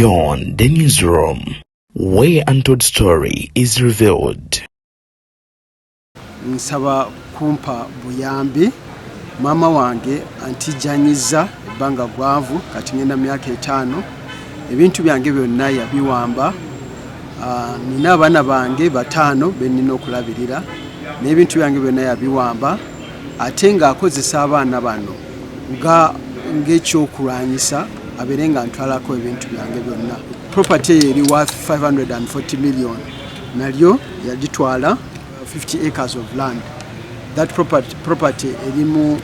Beyond the Newsroom, where untold story is revealed. Nsaba kumpa buyambi. Maama wange antijjanyiza ebbanga gwanvu, kati ngenda myaka 5. Ebintu byange byonna yabiwamba. Nina abaana bange 5 benina okulabirira, n'ebintu byange byonna yabiwamba, ate ng'akozesa abaana bano ng'ekyokulwanyisa abeere nga ntwalako ebintu byange byonna. Property eyo eri worth 540 million, nalyo yagitwala, 50 acres of land. That property eri mu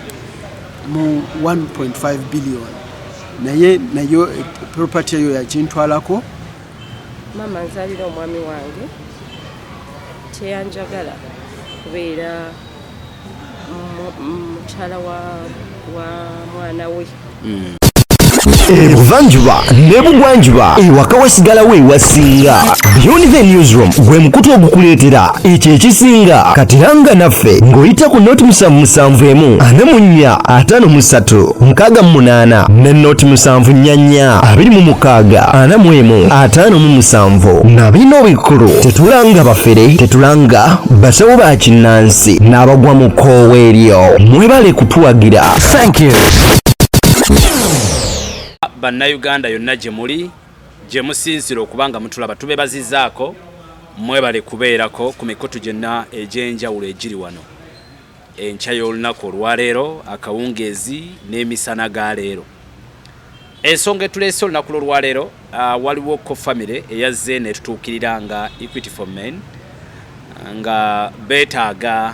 1.5 billion, naye nayo property eyo yagintwalako. Maama nzaalira omwami wange teyanjagala kubeera mukyala wa mwana we. Ebuvanjuba n'ebugwanjuba, ewaka wasigalawo ewasinga. Beyond the Newsroom gwe mukutu ogukuleetera ekyo ekisinga. Katiranga naffe ng'oyita ku 077 44 53 68 ne 074 26 41 57. Nabino bikulu, tetulanga bafere, tetulanga basawo ba kinnansi n'abagwa mu kkoowa eryo. Mwebale kutuwagira. Thank you. Bannayuganda yonna gye muli, gye musinzira okuba nga mutulaba, tubebazizaako, mwebale kubeerako ku mikutu gyonna egy'enjawulo egiri wano. Enkya y'olunaku olwaleero, akawungeezi n'emisana ga leero, ensonga etuleese olunaku lw'olwaleero, waliwo ko famire eyazze netutuukirira nga Equity for Men, nga beetaaga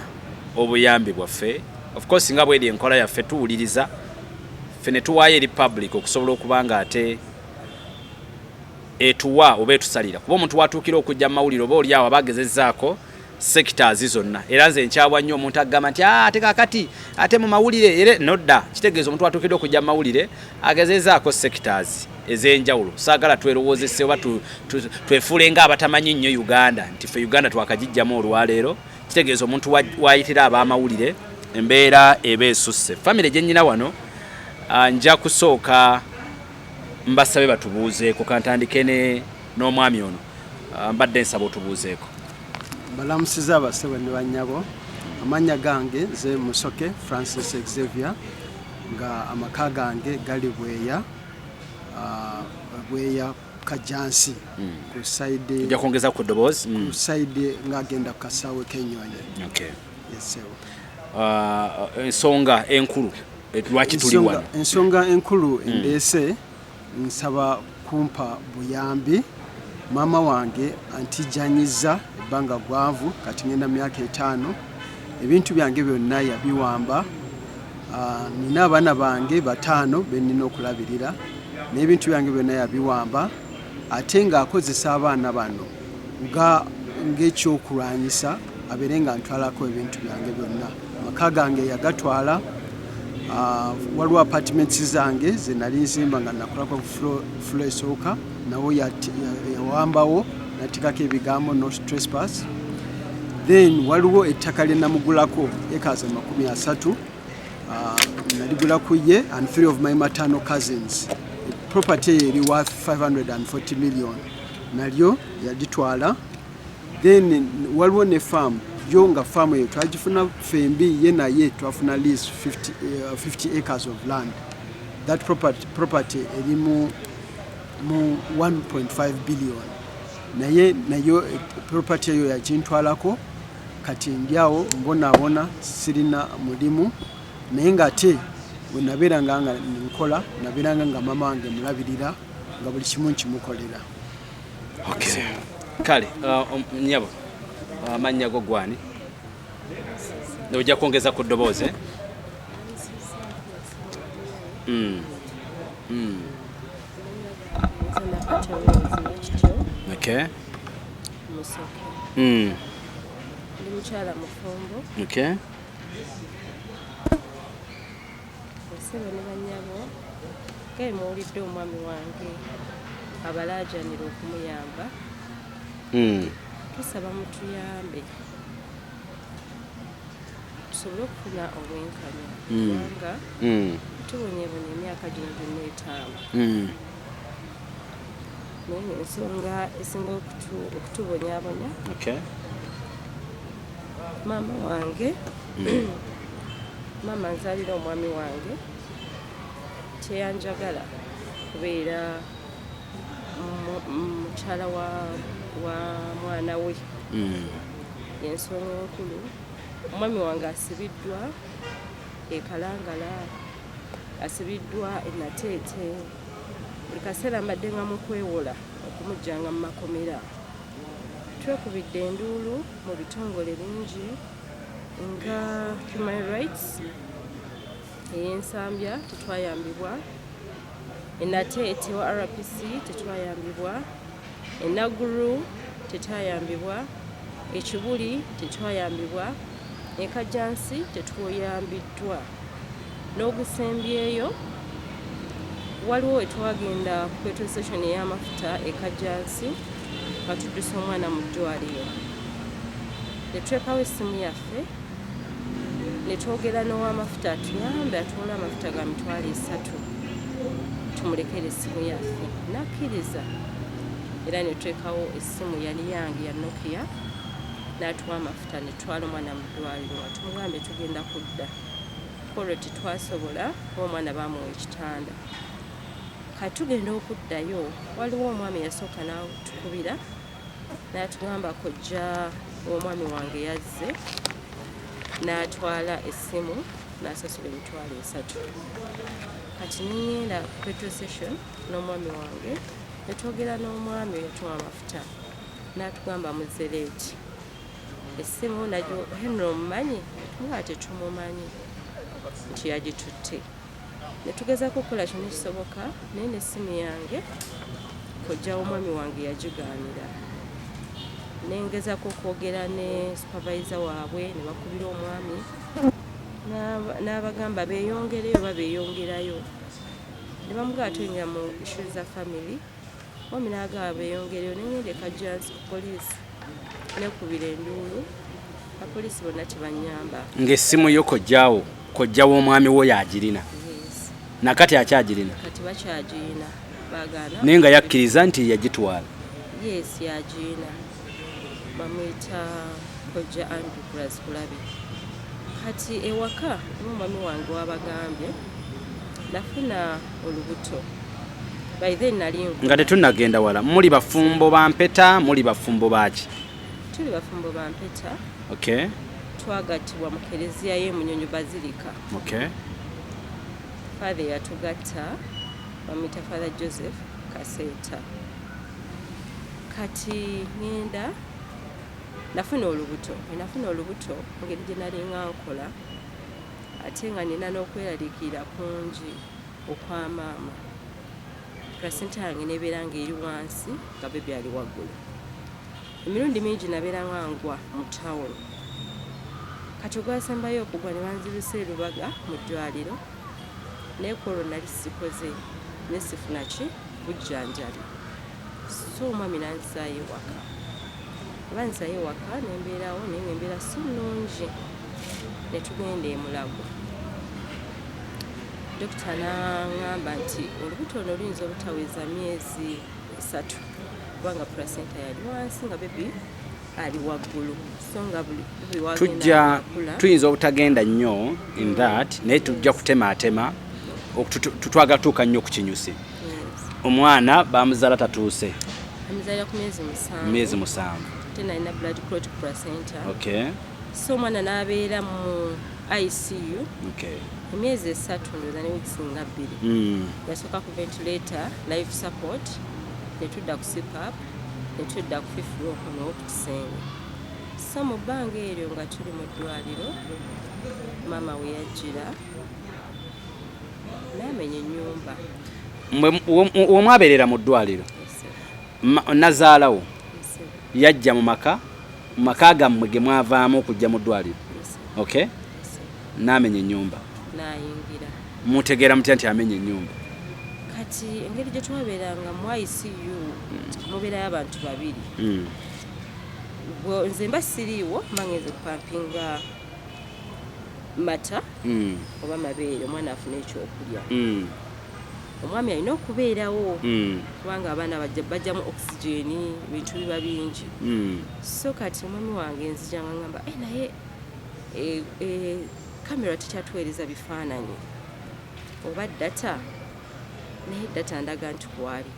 obuyambi bwaffe. Of course, nga bweri enkola yaffe, tuwuliriza ffe ne tuwaayo eri public okusobola okuba nga ate etuwa oba etusalira, kuba omuntu watuukira okujja mu mawulire oba oli awo aba agezezzaako sectors zonna. Era nze nkyawa nnyo omuntu agamba nti, "Ah, ate kakati ate mu mawulire era nodda." Kitegeeza omuntu watuukidde okujja mu mawulire agezezaako sectors ez'enjawulo. Saagala twerowoozese oba twefuule nga abatamanyi nnyo Uganda, nti ffe Uganda twakagijjamu olwaleero. Kitegeeza omuntu wayitira ab'amawulire, embeera eba esusse. Famire gye nnyina wano, nja kusooka mbasabe batubuuzeeko. Kantandike n'omwami ono. Mbadde nsaba otubuuzeeko. Balamusiza abasebo ne bannyabo. Amannya gange nze Musoke Francis Xavier, nga amaka gange gali Bweya, Bweya Kajansi ku side. Ojja kwongeza ku ddoboozi. Ku side ng'agenda ku kasaawe k'ennyonyi. Yes, ssebo. Ensonga enkulu lwaki tuli wano? Ensonga enkulu endeese, nsaba kumpa buyambi. Maama wange antijjanyiza ebbanga gwanvu, kati ngenda myaka 5. Ebintu byange byonna yabiwamba. Nina abaana bange 5 benina okulabirira, n'ebintu byange byonna yabiwamba, ate ng'akozesa abaana bano ng'ekyokulwanyisa abeere nga ntwalako ebintu byange byonna. Amaka gange yagatwala. Waliwo apartments zange ze nali nzimba nga nakolako floor esooka, nawo yawambawo natikako ebigambo "No trespass". Then waliwo ettaka lye namugulako, acres 30, naligula ku ye and three of my maternal cousins. Property eyo eri worth 540 million, nalyo yagitwala. Then waliwo ne farm yo, nga farm eyo twagifuna fembi, ye naye twafuna lease 50 acres of land. That property eri mu 1.5 billion, naye nayo property eyo yagintwalako. Kati ndi awo mbonaabona, sirina mulimu, naye ng'ate bwe nabeeranga nga nkola, nabeeranga nga mama wange mulabirira, nga buli kimu nkimukolera. Okay. Kale, nyabo, amannya go gwani? Ojja kwongeza ku ddoboozi, eh? Nze Nakate Rose Nakityo. Musoke. Ndi mukyala mufumbo. Basebo ne bannyabo, nga muwulidde omwami wange abalaajanira okumuyamba, tusaba mutuyambe tusobole okufuna obwenkanya, kubanga tubonyeebonye emyaka gino gyonna 5. Naye ensonga esinga okutubonyabonya, maama wange, maama nzaalira omwami wange, teyanjagala kubeera mukyala wa mwana we. Ensonga enkulu, omwami wange asibiddwa e Kalangala, asibiddwa e Nateete. Buli kaseera mbadde nga mukwewola okumuggyanga mu makomera. Twekubidde enduulu mu bitongole bingi nga Human Rights ey'Ensambya, tetwayambibwa. Enateete wa RPC, tetwayambibwa. Enaggulu, tetwayambibwa. Ekibuli, tetwayambibwa. Ekajjansi, tetwayambiddwa. N'ogusembyeyo, waliwo wetwagenda ku petrol station ey'amafuta Ekajjansi nga tuddusa omwana mu ddwaliro, netwekawo essimu yaffe, netwogera n'owamafuta atuyambe atuwole amafuta ga 30,000 tumulekere essimu yaffe. Nakkiriza era netwekawo essimu, yali yange ya Nokia, n'atuwa amafuta netwala omwana mu ddwaliro nga tumugambe tugenda kudda. Kolwo tetwasobola kuba omwana bamuwa ekitanda. Kati tugenda okuddayo, waliwo omwami yasooka n'atukubira n'atugamba kojja omwami wange yazze n'atwala essimu n'asasula 30,000. Kati nengenda ku petrol station n'omwami wange, netwogera n'omwami eyatuwa amafuta, n'atugamba muzereeti essimu nagyo Henry omumanyi, nga tetumumanyi nti yagitutte. Netugezaako okukola kyonna ekisoboka, naye n'essimu yange kojja w'omwami wange yagigaanira. Nengezaako okwogera ne supervisor waabwe, ne bakubira omwami n'abagamba beeyongereyo oba beeyongerayo, ne bamugamba tuyingira mu issues za family. Mwami n'agamba beeyongereyo. Nengenda e Kajjansi ku poliisi, nekubira enduulu, apoliisi bonna tebanyamba. Ng'essimu yo kojjaawo, kojja w'omwami wo yagirina? Yes. Nakati akyagirina? Kati bakyagirina, bagaana. Naye nga yakkiriza nti yagitwala? Yes, yagirina. Bamuyita kojja Andrew Kulabi. Kati ewaka n'omwami wange wabagambye nafuna olubuto. By then nali nkola. Nga tetunnagenda wala, muli bafumbo ba mpeta, muli bafumbo baki? Tuli bafumbo ba mpeta. Twagattibwa mu kereziya y'e Munyonyo Basilica. Father yatugatta bamuyita Father Joseph Kaseeta. Kati ngenda nafuna olubuto. Bwe nafuna olubuto, engeri gye nali nga nkola ate nga nina n'okweraliikirira kungi okwa maama, placenta yange nebeera ng'eri wansi nga baby ali waggulu. Emirundi mingi nabeera nga ngwa mu tawuni. Kati ogwasembayo okugwa ne banzirusa e Lubaga mu ddwaliro, naye ku olwo nali sikoze ne sifuna ki bujjanjabi. So omwami nanzizaayo ewaka. Banzizaayo ewaka nembeerawo, naye nga embeera si nnungi. Ne tugenda e Mulago, dokita n'aŋŋamba nti olubuto luno luyinza obutaweza myezi 3 kubanga placenta yali wansi nga baby ali waggulu, so nga buli baby wagenda Tujja akula. Tuyinza obutagenda nnyo in that, naye tujja kutemaatema. Twagala tuuka nnyo ku kinyusi. Omwana bamuzaala tatuuse? Amuzaalira ku myezi 7. Myezi 7. Ate nalina blood clot ku placenta. So omwana n'abeera mu ICU emyezi 3, ndowooza ne weeks nga 2. Yasooka ku ventilator, life support, ne tudda ku CPAP, ne tudda ku fifth floor kuno ku kisenge. So mu bbanga eryo nga tuli mu ddwaliro, maama we yajjira n'amenya ennyumba. Wemwabeerera mu ddwaliro, nazaalawo yajja mu maka gammwe ge mwavaamu okujja mu ddwaliro? Okay, n'amenya ennyumba? N'ayingira. Mutegeera mutya nti amenya ennyumba? Kati engeri gye twabeeranga mu ICU, mubeerayo abantu babiri. Nze mba siriiwo, mba ngenze kupampinga mata oba mabeere omwana afune ekyokulya. Omwami alina okubeerawo kubanga abaana bajjamu oxygen, ebintu biba bingi. So kati omwami wange nzija nga ngamba, "Eh, naye kamera tekyatuweereza bifaananyi oba data, naye data ndaga nti kwali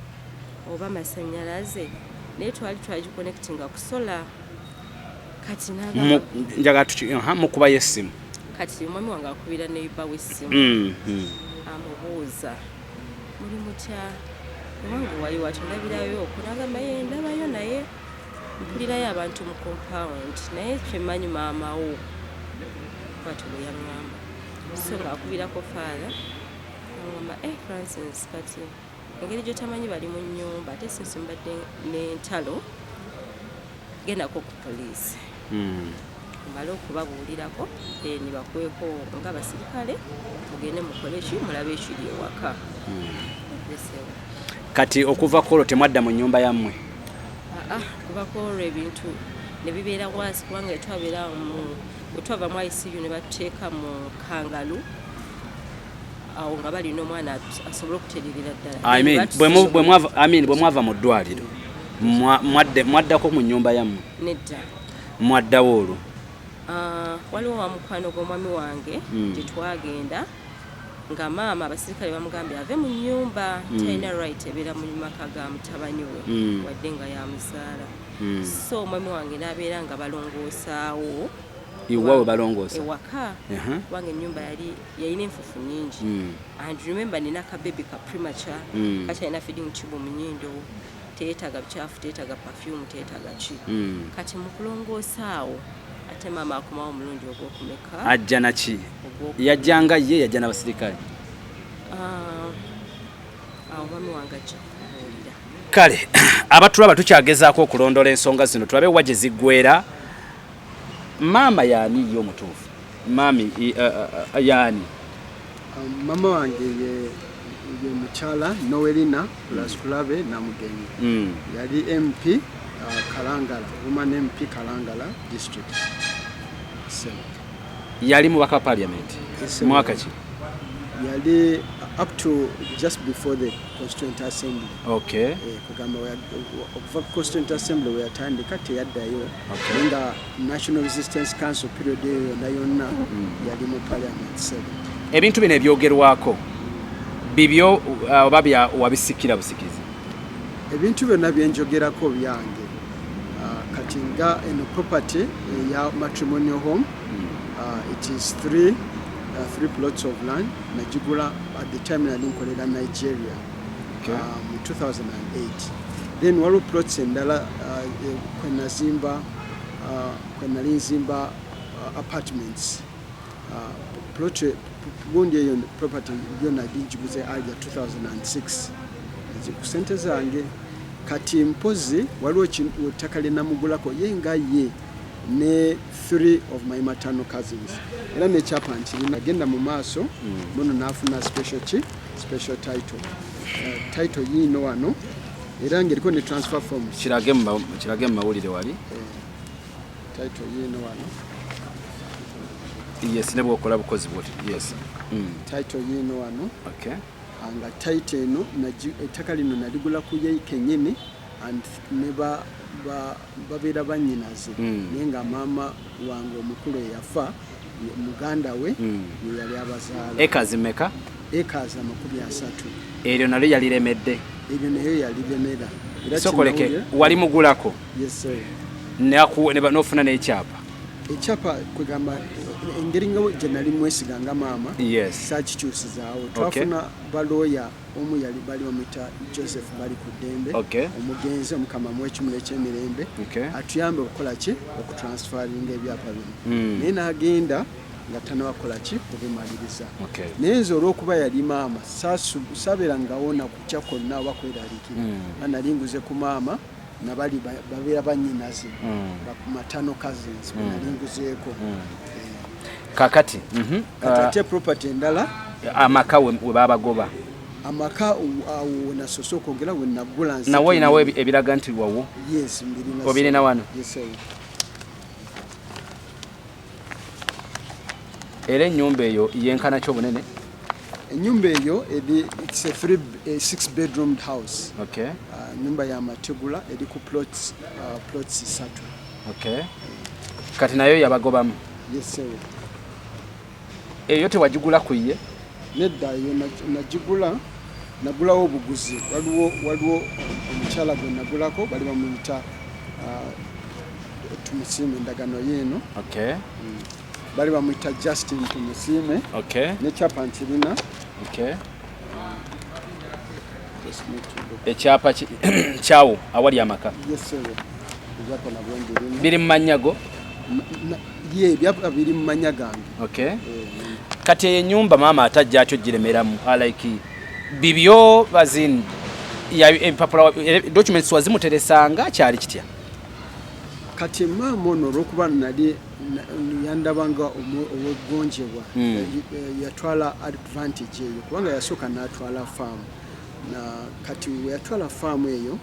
oba masanyalaze, naye twali twagiconnectinga ku solar." Kati nagamba Njagala mukubayo essimu. Kati omwami wange akubira neighbor w'essimu, amubuuza, "Muli mutya? Owange wali wati ndabirayo okwo?" Nagamba, "Ye ndabayo, naye mpulirayo abantu mu compound, naye kyemmanyi maama wo." Bwatyo bwe yaŋŋamba. So ng'akubirako father, aŋŋamba, "Eh, Francis, kati engeri gyotamanyi bali mu nnyumba, ate sinsi mbadde n'entalo, gendako ku poliisi omale okubabuulirako, then bakweko nga basirikale, mugende mukole ki, mulabe ekiri ewaka." Lesewo. Kati okuva ku olwo temwadda mu nnyumba yammwe? Aa, kuva ku olwo ebintu ne bibeera wansi, kubanga wetwabeera mu wetwava mu ICU ne batuteeka mu kangalu awo nga balina omwana asobole okutererera ddala. I mean, bwe mwava, I mean, bwe mwava mu ddwaliro, mwaddako mu nnyumba yammwe? Nedda. Mwaddawo olwo? Ah, waliwo wa mukwano gw'omwami wange gye twagenda nga maama abasirikale bamugambye ave mu nnyumba, talina right ebeera mu maka ga mutabani we wadde nga yamuzaala. So omwami wange n'abeera nga balongoosaawo. Iwa we balongoosa? Ewaka, kubanga ennyumba yali yalina enfufu nyingi. And remember, nina kabebi ka premature, kakyalina feeding tube mu nyindo, teyeetaaga bukyafu, teyeetaaga perfume, teyeetaaga ki. Kati mu kulongoosa awo, ate maama akomawo omulundi ogwokumeka? Ajja naki? Yajjanga ye, yajja n'abasirikale? Ah, awo mwami wange ajja kubuulira. Kale abatulaba, tukyagezaako okulondoola ensonga zino, tulabe wa gye ziggwera. Maama yaani ye omutuufu? Maami yaani? Mama wange ye mukyala Noelina Kulasukulabe Namugenyi. Yali MP Kalangala, woman MP Kalangala district. So, Yali mubaka wa parliament? Yes, Mwaka ki? Yali up to just before the Constituent Assembly. Eh, kugamba okuva ku Constituent Assembly weyatandika teyaddayo. Naye nga National Resistance Council period eyo yonna yonna yali mu parliament 7. Ebintu bino ebyogerwako bibyo oba bya wabisikira busikizi? Ebintu byonna byenjogerako byange. Kati nga eno property eya matrimonial home, it is three plots of land. Nagigula at the time nali nkolera Nigeria, mu 2008. Then waliwo plots endala kwenazimba, kwenali nzimba apartments. Plot gundi eyo property yo nali ngiguze aja 2006 ku sente zange. Kati mpozi waliwo ettaka lye namugulako ye nga ye ne three of my maternal cousins, era nekyapa nkirina. Agenda mu maaso muno n'afuna special ki, special title. Title yiino wano, era ng'eriko ne transfer forms. Kirage mu mawulire wali. Title yiino wano. Yes, ne bwokola bukozi bwoti, yes. Title yiino wano. Nga title eno ettaka lino naligula ku ye kennyini and ne babeera bannyinaze. Naye nga maama wange omukulu eyafa, muganda we ye yali abazaala. Acres meka? Acres 30. Eryo nalyo yaliremedde? Eryo nayo yaliremera. Era Sokoleke. Wali mugulako? Yes, sir. N'ofuna n'ekyapa? Ekyapa, kwegamba engeri nga gye nali mwesiga nga maama, saakikyusizaawo. Twafuna balooya, omu yali bali bamwita Joseph Bali ku ddembe, omugenzi, omukama muwe ekimuli ekyemirembe, atuyambe okukola ki, okutransferinga ebyapa bino. Naye n'agenda nga tanabakola ki, kubimaliriza. Naye nze olw'okuba yali maama, saabeerangawo nakutya kwonna oba kweraliikira. Nga nali nguze ku maama nabali babeera bannyinaze, maternal cousins bwe nali nguzeeko. Kakati Kati ate property endala, amaka we babagoba? Amaka awo wenasoose okwogera, we nagula nze Nawe olinawo kennyini. Ebiraga nti wawo? Yes, mbirina. Obirina wano? Yes, sir. Era ennyumba eyo yenkana ki obunene? Ennyumba eyo eri, it's a three, a six bedroomed house. Nyumba ya mategula, eri ku plots 3. Okay. Kati nayo yabagobamu? Yes, sir. Eyo tewagigula ku ye? Nedda, eyo nagigula, nagulawo obuguzi. Waliwo omukyala gwe nagulako, bali bamuyita Tumusiime, endagano yeeno. Bali bamuyita Justin Tumusiime. Nekyapa nkirina. Just need to look. Ekyapa kyawo awali amaka? Yes, sir. Ebyapa nabyo mbirina. Biri mu mannya go? Ye, ebyapa biri mu mannya gange. Okay. Kati eyo ennyumba maama atajja atyo giremeramu? Like bibyo bazin ebipapula, documents wazimuteresanga, kyali kitya? Kati maama ono, olwokuba nali yandabanga ow'eggonjebwa, yatwala advantage eyo, kubanga yasooka n'atwala faamu. Na kati we yatwala faamu eyo,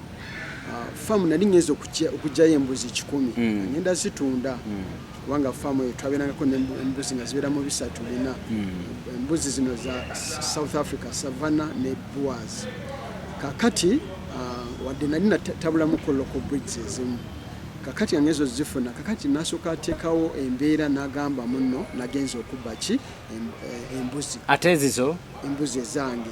faamu nali ngeza okugyayo embuzi 100, ngenda zitunda, kubanga faamu eyo twabeerangako embuzi nga zibeera mu bisatu bina, embuzi zino za South Africa Savannah ne Boers. Kakati wadde nali natabulamuko local breeds ezimu, kakati nga ngezo zifuna. Kakati nasooka ateekawo embeera n'agamba muno nagenza okubba ki embuzi. Ate ezizo? Embuzi ezange.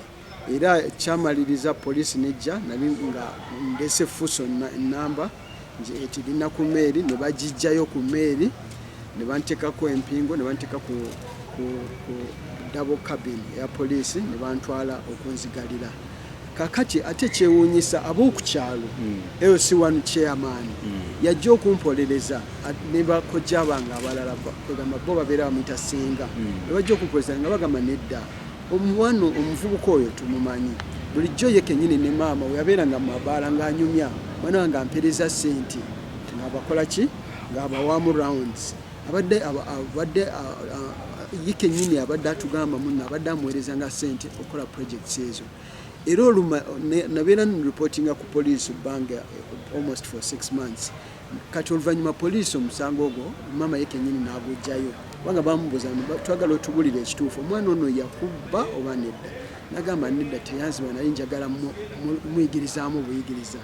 Era kyamaliriza poliisi nejja, nali nga ndese fuso namba etirina ku meeri, ne bagijjayo ku meeri, ne banteekako empingo, ne banteeka ku double cabin eya poliisi, ne bantwala okunzigalira. Kakati ate kyewuunyisa, ab'oku kyalo, LC1 chairman yajja okumpolereza ne bakojja bange abalala, kwegamba bo babeera bamuyita senga, ne bajja okumpolereza nga bagamba nedda, omwana omuvubuka oyo tumumanyi bulijjo, ye kennyini ne maama we yabeeranga mu mabaala ng'anyumya, mwana wange ampereza ssente ng'abakola ki, ng'abawamu rounds, abadde ye kennyini abadde atugamba muno abadde amuweereza nga ssente okukola projects ezo. Era oluma nabeera nreportinga ku poliisi bbanga almost for 6 months. Kati oluvannyuma poliisi omusango ogwo maama ye kennyini n'agujjayo, kubanga bamubuuza, twagala otubulire ekituufu, omwana ono yakubba oba nedda? Nagamba nedda, teyanziba, naye njagala muyigirizaamu buyigiriza.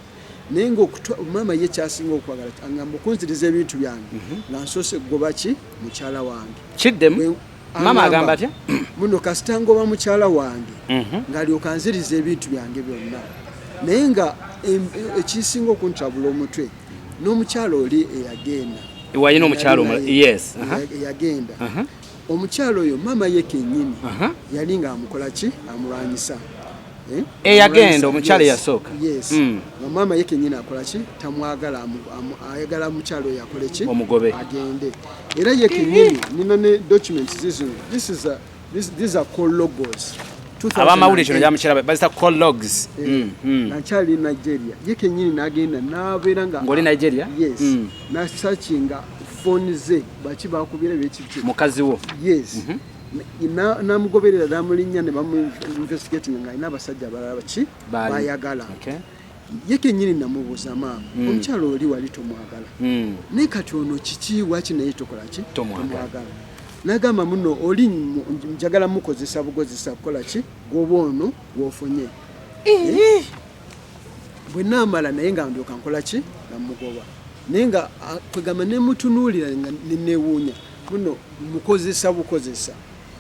Naye nga maama ye kyasinga okwagala, agamba okunziriza ebintu byange nga nsoose kugoba ki mukyala wange. Kiddemu. Maama agamba atya? Muno kasita ngoba mukyala wange, ng'alyoka nziriza ebintu byange byonna. Naye nga ekisinga okuntabula omutwe, n'omukyala oli eyagenda. Walina omukyala omulala? Yes. Eyagenda, omukyala oyo maama ye kennyini yali ng'amukola ki, amulwanyisa. Eh? Eyagenda, omukyala eyasooka? Yes. Nga maama ye kennyini akola ki, tamwagala, ayagala mukyala oyo akole ki? Omugobe. Agende. Era ye kennyini nina ne documents zizino. This is a, this, these are call logs. Abamawulire kino gyamukiraba, bazita call logs. Eh, nga nkyali Nigeria, ye kennyini n'agenda n'abeera nga Ng'oli Nigeria? Yes. Nasearchinga phone ze, baki bakubira, bekiki. Mukazi wo? Yes. Namugoberera, namulinnya, ne bamuinvestigating nga alina abasajja abalala baki bayagala. Ye kennyini namubuuza, maama, omukyala oli wali tomwagala, naye kati ono kiki, waki naye tokola ki? Tomwagala. Nagamba muno oli njagala mukozesa bugozesa kukola ki, gwoba ono gwofunye. Eh? Bwe naamala naye nga ndyoka nkola ki, nga mugoba. Naye nga kwegamba nemutunuulira nga nenewuunya, muno mukozesa bukozesa.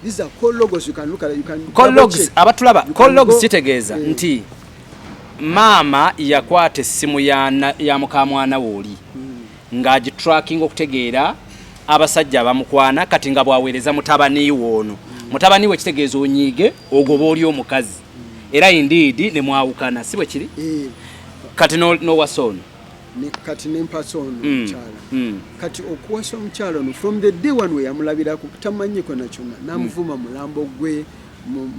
These are call logs, you can look at, you can call logs. Abatulaba, call logs kitegeeza nti maama yakwata essimu ya mukamwana wooli ng'agitracking okutegeera abasajja abamukwana. Kati nga bwaweereza mutabani we ono, mutabani we kitegeeza onyiige ogoba oli omukazi, era indeed ne mwawukana, si bwe kiri? Eh. Kati n'owasa ono? Kati nempasa ono omukyala. Kati okuwasa omukyala ono, from the day one we yamulabirako, tamanyiko nakyonna, namuvuma mulambo gwe, mu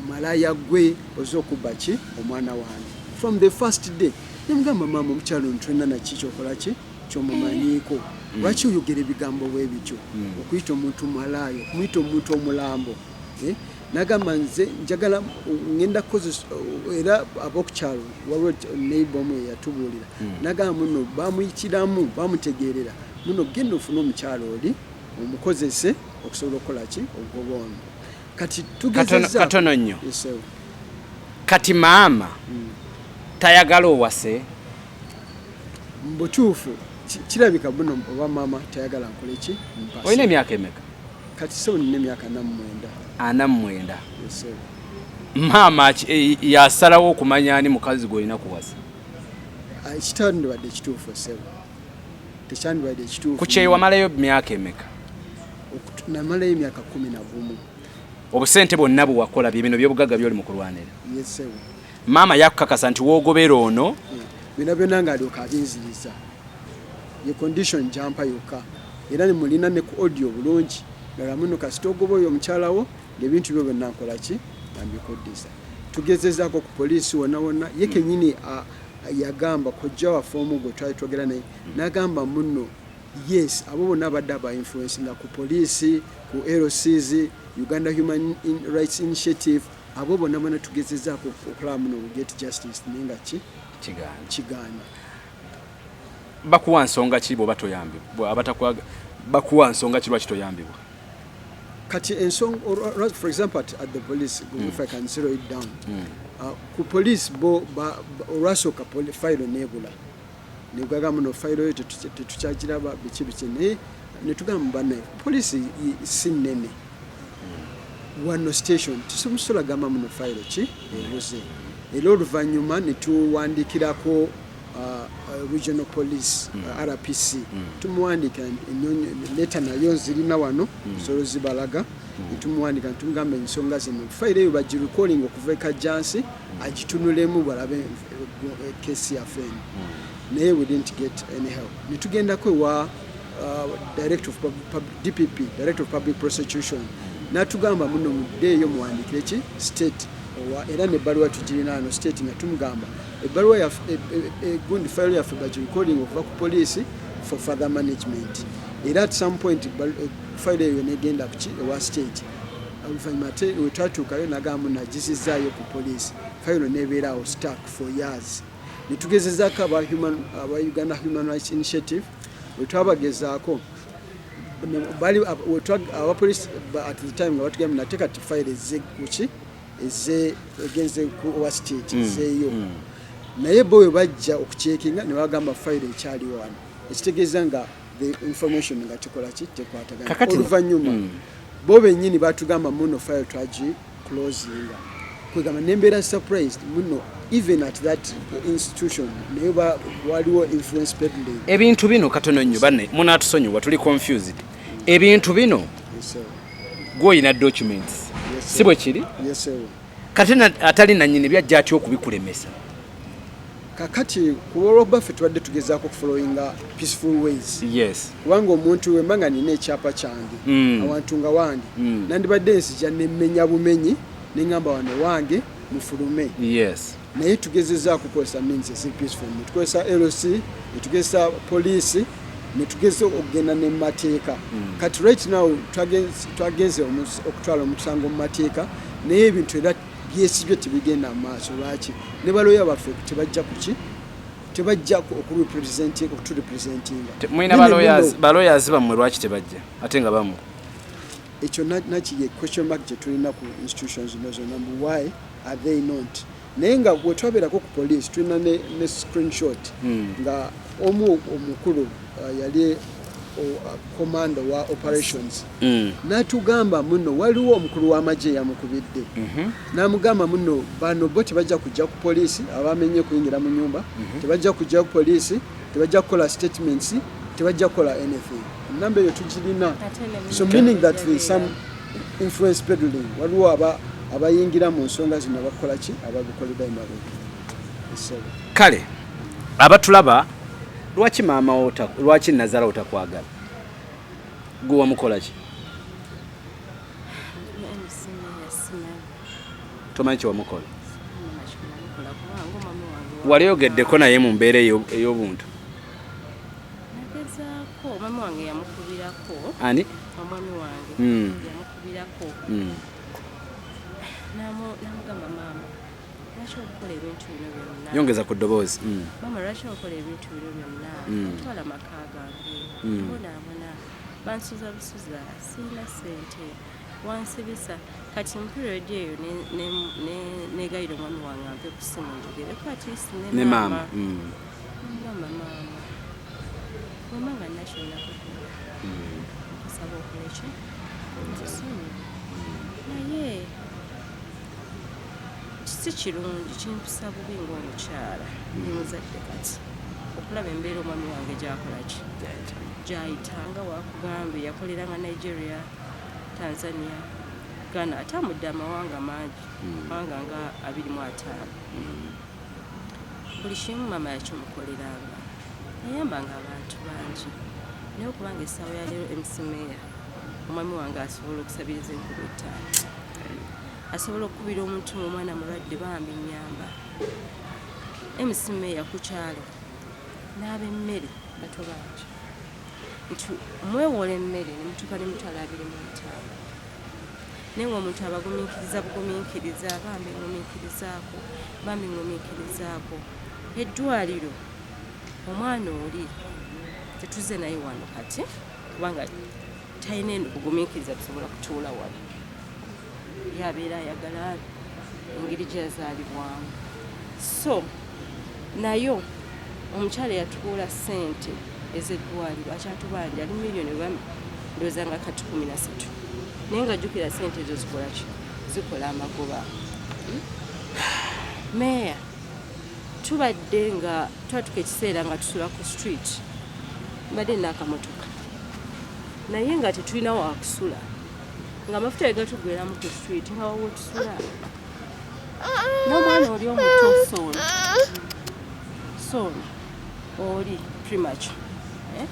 malaya gwe, oze okubba ki omwana wange, from the first day. Nemugamba, maama, omukyala ono tolina naki kyokola ki kyomumanyiiko, lwaki oyogera ebigambo bwe bityo, okuyita omuntu malaayo, okumuyita omuntu omulambo, eh? Nagamba nze njagala ngenda kukozesa. Era ab'okukyalo, waliwo neighbor omu eyatubuulira, nagamba muno bamuyitiramu, bamutegeerera muno, genda ofune omukyalo oli omukozese okusobola okukola ki, ogoba ono. Kati tugezezza katono nnyo. Kati maama tayagala owase. Mbutuufu kirabika buno oba maama tayagala nkole ki, mpase. Olina emyaka emeka? Kati sebo nina emyaka 49. 49. Maama yasalawo okumanya ani mukazi gw'olina kuwasa? Kitandibadde ekituufu sebo, tekyandibadde ekituufu. Ku kyeyo wamalayo myaka emeka? Namalayo emyaka 11. Obusente bwonna bwe wakola bye bino byobugagga by'oli mu kulwanira? Yes sebo. Maama yakukakasa nti woogobera ono? Byonna byonna ng'alyoka abinziriza, ye condition gyampa yokka, era nemulina ne ku audio bulungi nga muno kasita ogoba oyo omukyalawo ng'ebintu byo byonna nkola ki, mbikuddiza. Tugezezaako ku poliisi wonna wonna, ye kennyini yagamba kojja waffe omu gwe twali twogera naye, n'agamba muno yes, abo bonna abadde aba influencinga ku poliisi, ku LCs, Uganda Human Rights Initiative, abo bonna bonna tugezezaako okulaba muno get justice, naye nga ki kigaana. Bakuwa nsonga ki bw'oba toyambibwa? Abatakwaga bakuwa nsonga ki lwaki toyambibwa? Kati ensonga, for example at the police, if I can zero it down, ku police bo olwasooka fayiro neebula, negagamba muno fayiro yo tetukyagiraba biki biki, naye netugamba bannaye poliisi si nnene wano station, tusobola gamba muno fayiro ki ebuze. Era oluvannyuma netuwandikirako regional police, RPC, tumuwandika letter nayo nzirina wano, solo zibalaga. Netumuwandika netumugamba ensonga zino, fayiro eyo bagirecalling okuva e Kajjansi, agitunulemu balabe kesi yaffe eno, naye we didn't get any help. Netugendako ewa director of DPP, Director of Public Prosecution, n'atugamba muno muddeeyo muwandikire ki state owa, era nebbaluwa tugirina wano state nga tumugamba ebbaluwa yaffe gundi fayiro yaffe bagirecalling okuva ku poliisi for further management. Era at some point fayiro eyo negenda kuki ewa state. Oluvannyuma ate wetwatuukayo nagamba nagizizaayo ku poliisi, fayiro nebeeraawo stuck for years. Netugezezaako aba Uganda Human Rights Initiative, wetwabagezaako abapoliisi at the time nga batugambye nate kati fayiro ezze kuki, ezze egenze ku owa state, ezzeeyo, naye bo bwe bajja okucheckinga ne bagamba fayiro ekyaliwo wano, ekitegeeza nga the information nga tekola ki, tekwatagana. Oluvannyuma bo bennyini batugamba muno fayiro twagi closinga, kwegamba nembeera surprised muno even at that institution naye waliwo influence peddling. Ebintu bino katono nnyo banne munatusonyiwa, tuli confused. Ebintu bino gw'olina documents, si bwe kiri? Yes sir. Kati atali nannyini byajja atya okubikulemesa? Kakati ku olwobaffe tubadde tugezaako okufollowinga peaceful ways, kubanga omuntu wemba nga nina ekyapa kyange awantu nga wange, nandibadde nzija nemmenya bumenyi neŋŋamba wano wange mufulume. Naye tugezezaako kukozesa means eziri peaceful, netukozesa LC, netugezesa poliisi, netugeza okugenda ne mumateeka. Kati right now twagenze okutwala omusango mu mateeka, naye ebintu era byesibye tebigenda mu maaso. Lwaki? Ne baloya baffe tebajja kuki, tebajja okuturepresentinga. Mulina balawyers bammwe, lwaki tebajja ate nga bammwe? Ekyo nakiye question mark gye tulina ku institutions zino zonna, mbu why are they not? Naye nga bwe twabeerako ku police tulina ne screenshot nga omu omukulu yali commander wa operations, n'atugamba muno waliwo omukulu w'amagye yamukubidde, n'amugamba muno bano bo tebajja kujja ku poliisi, abamenye kuyingira mu nyumba tebajja kujja ku poliisi, tebajja kukola statements, tebajja kukola anything. Enamba eyo tugirina. So meaning that there is some influence peddling, waliwo abayingira mu nsonga zino abakola ki, ababikolera emabega. Esebo. Kale abatulaba, lwaki maama wo lwaki nazala otakwagala? Gwe wamukola ki? Tomanyi kyewamukola? Wali ogeddeko naye mu mbeera ey'obuntu? Nagezaako, omwami wange yamukubirako. Ani? Omwami wange yamukubirako, namugamba, "Maama, lwaki okukola ebintu bino byonna?" Yongeza ku ddoboozi. "Maama, lwaki okola ebintu bino byonna? Otwala amaka gange, bonaabona, bansuza busuza, sirina ssente." Wansibisa. Kati mu period eyo negayira omwami wange ampe ku ssimu njogereko at least ne Ne maama. Maama. Mama, maama, mama, nga nakyonakukola, nkusaba okola ki, ntusonyiwe, naye si kirungi, kimpisa bubi ng'omukyala, ndi muzadde kati, okulaba embeera omwami wange gyakola ki, gyayitanga. Wakugambye yakoleranga Nigeria, Tanzania, Ghana, atambudde amawanga mangi, mawanga nga 25. Buli kimu maama yakimukoleranga, yayambanga abantu bangi, naye okubanga essaawa ya leero, MC Mayor, omwami wange asobola okusabiriza enkuba 5, asobola okukubira omuntu omwana mulwadde, bambi nyamba. MC Mayor, ku kyalo n'ab'emmere bato bangi nti mwewola emmere nemutuuka nemitwalo 25, naye nga omuntu abagumiikiriza bugumiikiriza, bambi ngumiikirizaako, bambi ngumiikirizaako. Eddwaliro, omwana oli tetuze naye wano kati kubanga talina eno bugumiikiriza busobola kutuula wano, yabeera ayagala engeri gyeyazaalibwamu. So nayo omukyala yatuwola ssente ez'eddwaliro akyatubanja, ali miliyoni oba ndowooza nga kati 13, naye nga jjukira ssente ezo zikola ki? Zikola amagoba. Meeya, tubadde nga twatuka ekiseera nga tusula ku street. Mbadde nakamotoka naye nga tetulina wakusula, nga amafuta gegatugweramu ku street, nga wawo tusula n'omwana oli omuto sono sono oli premature, eh?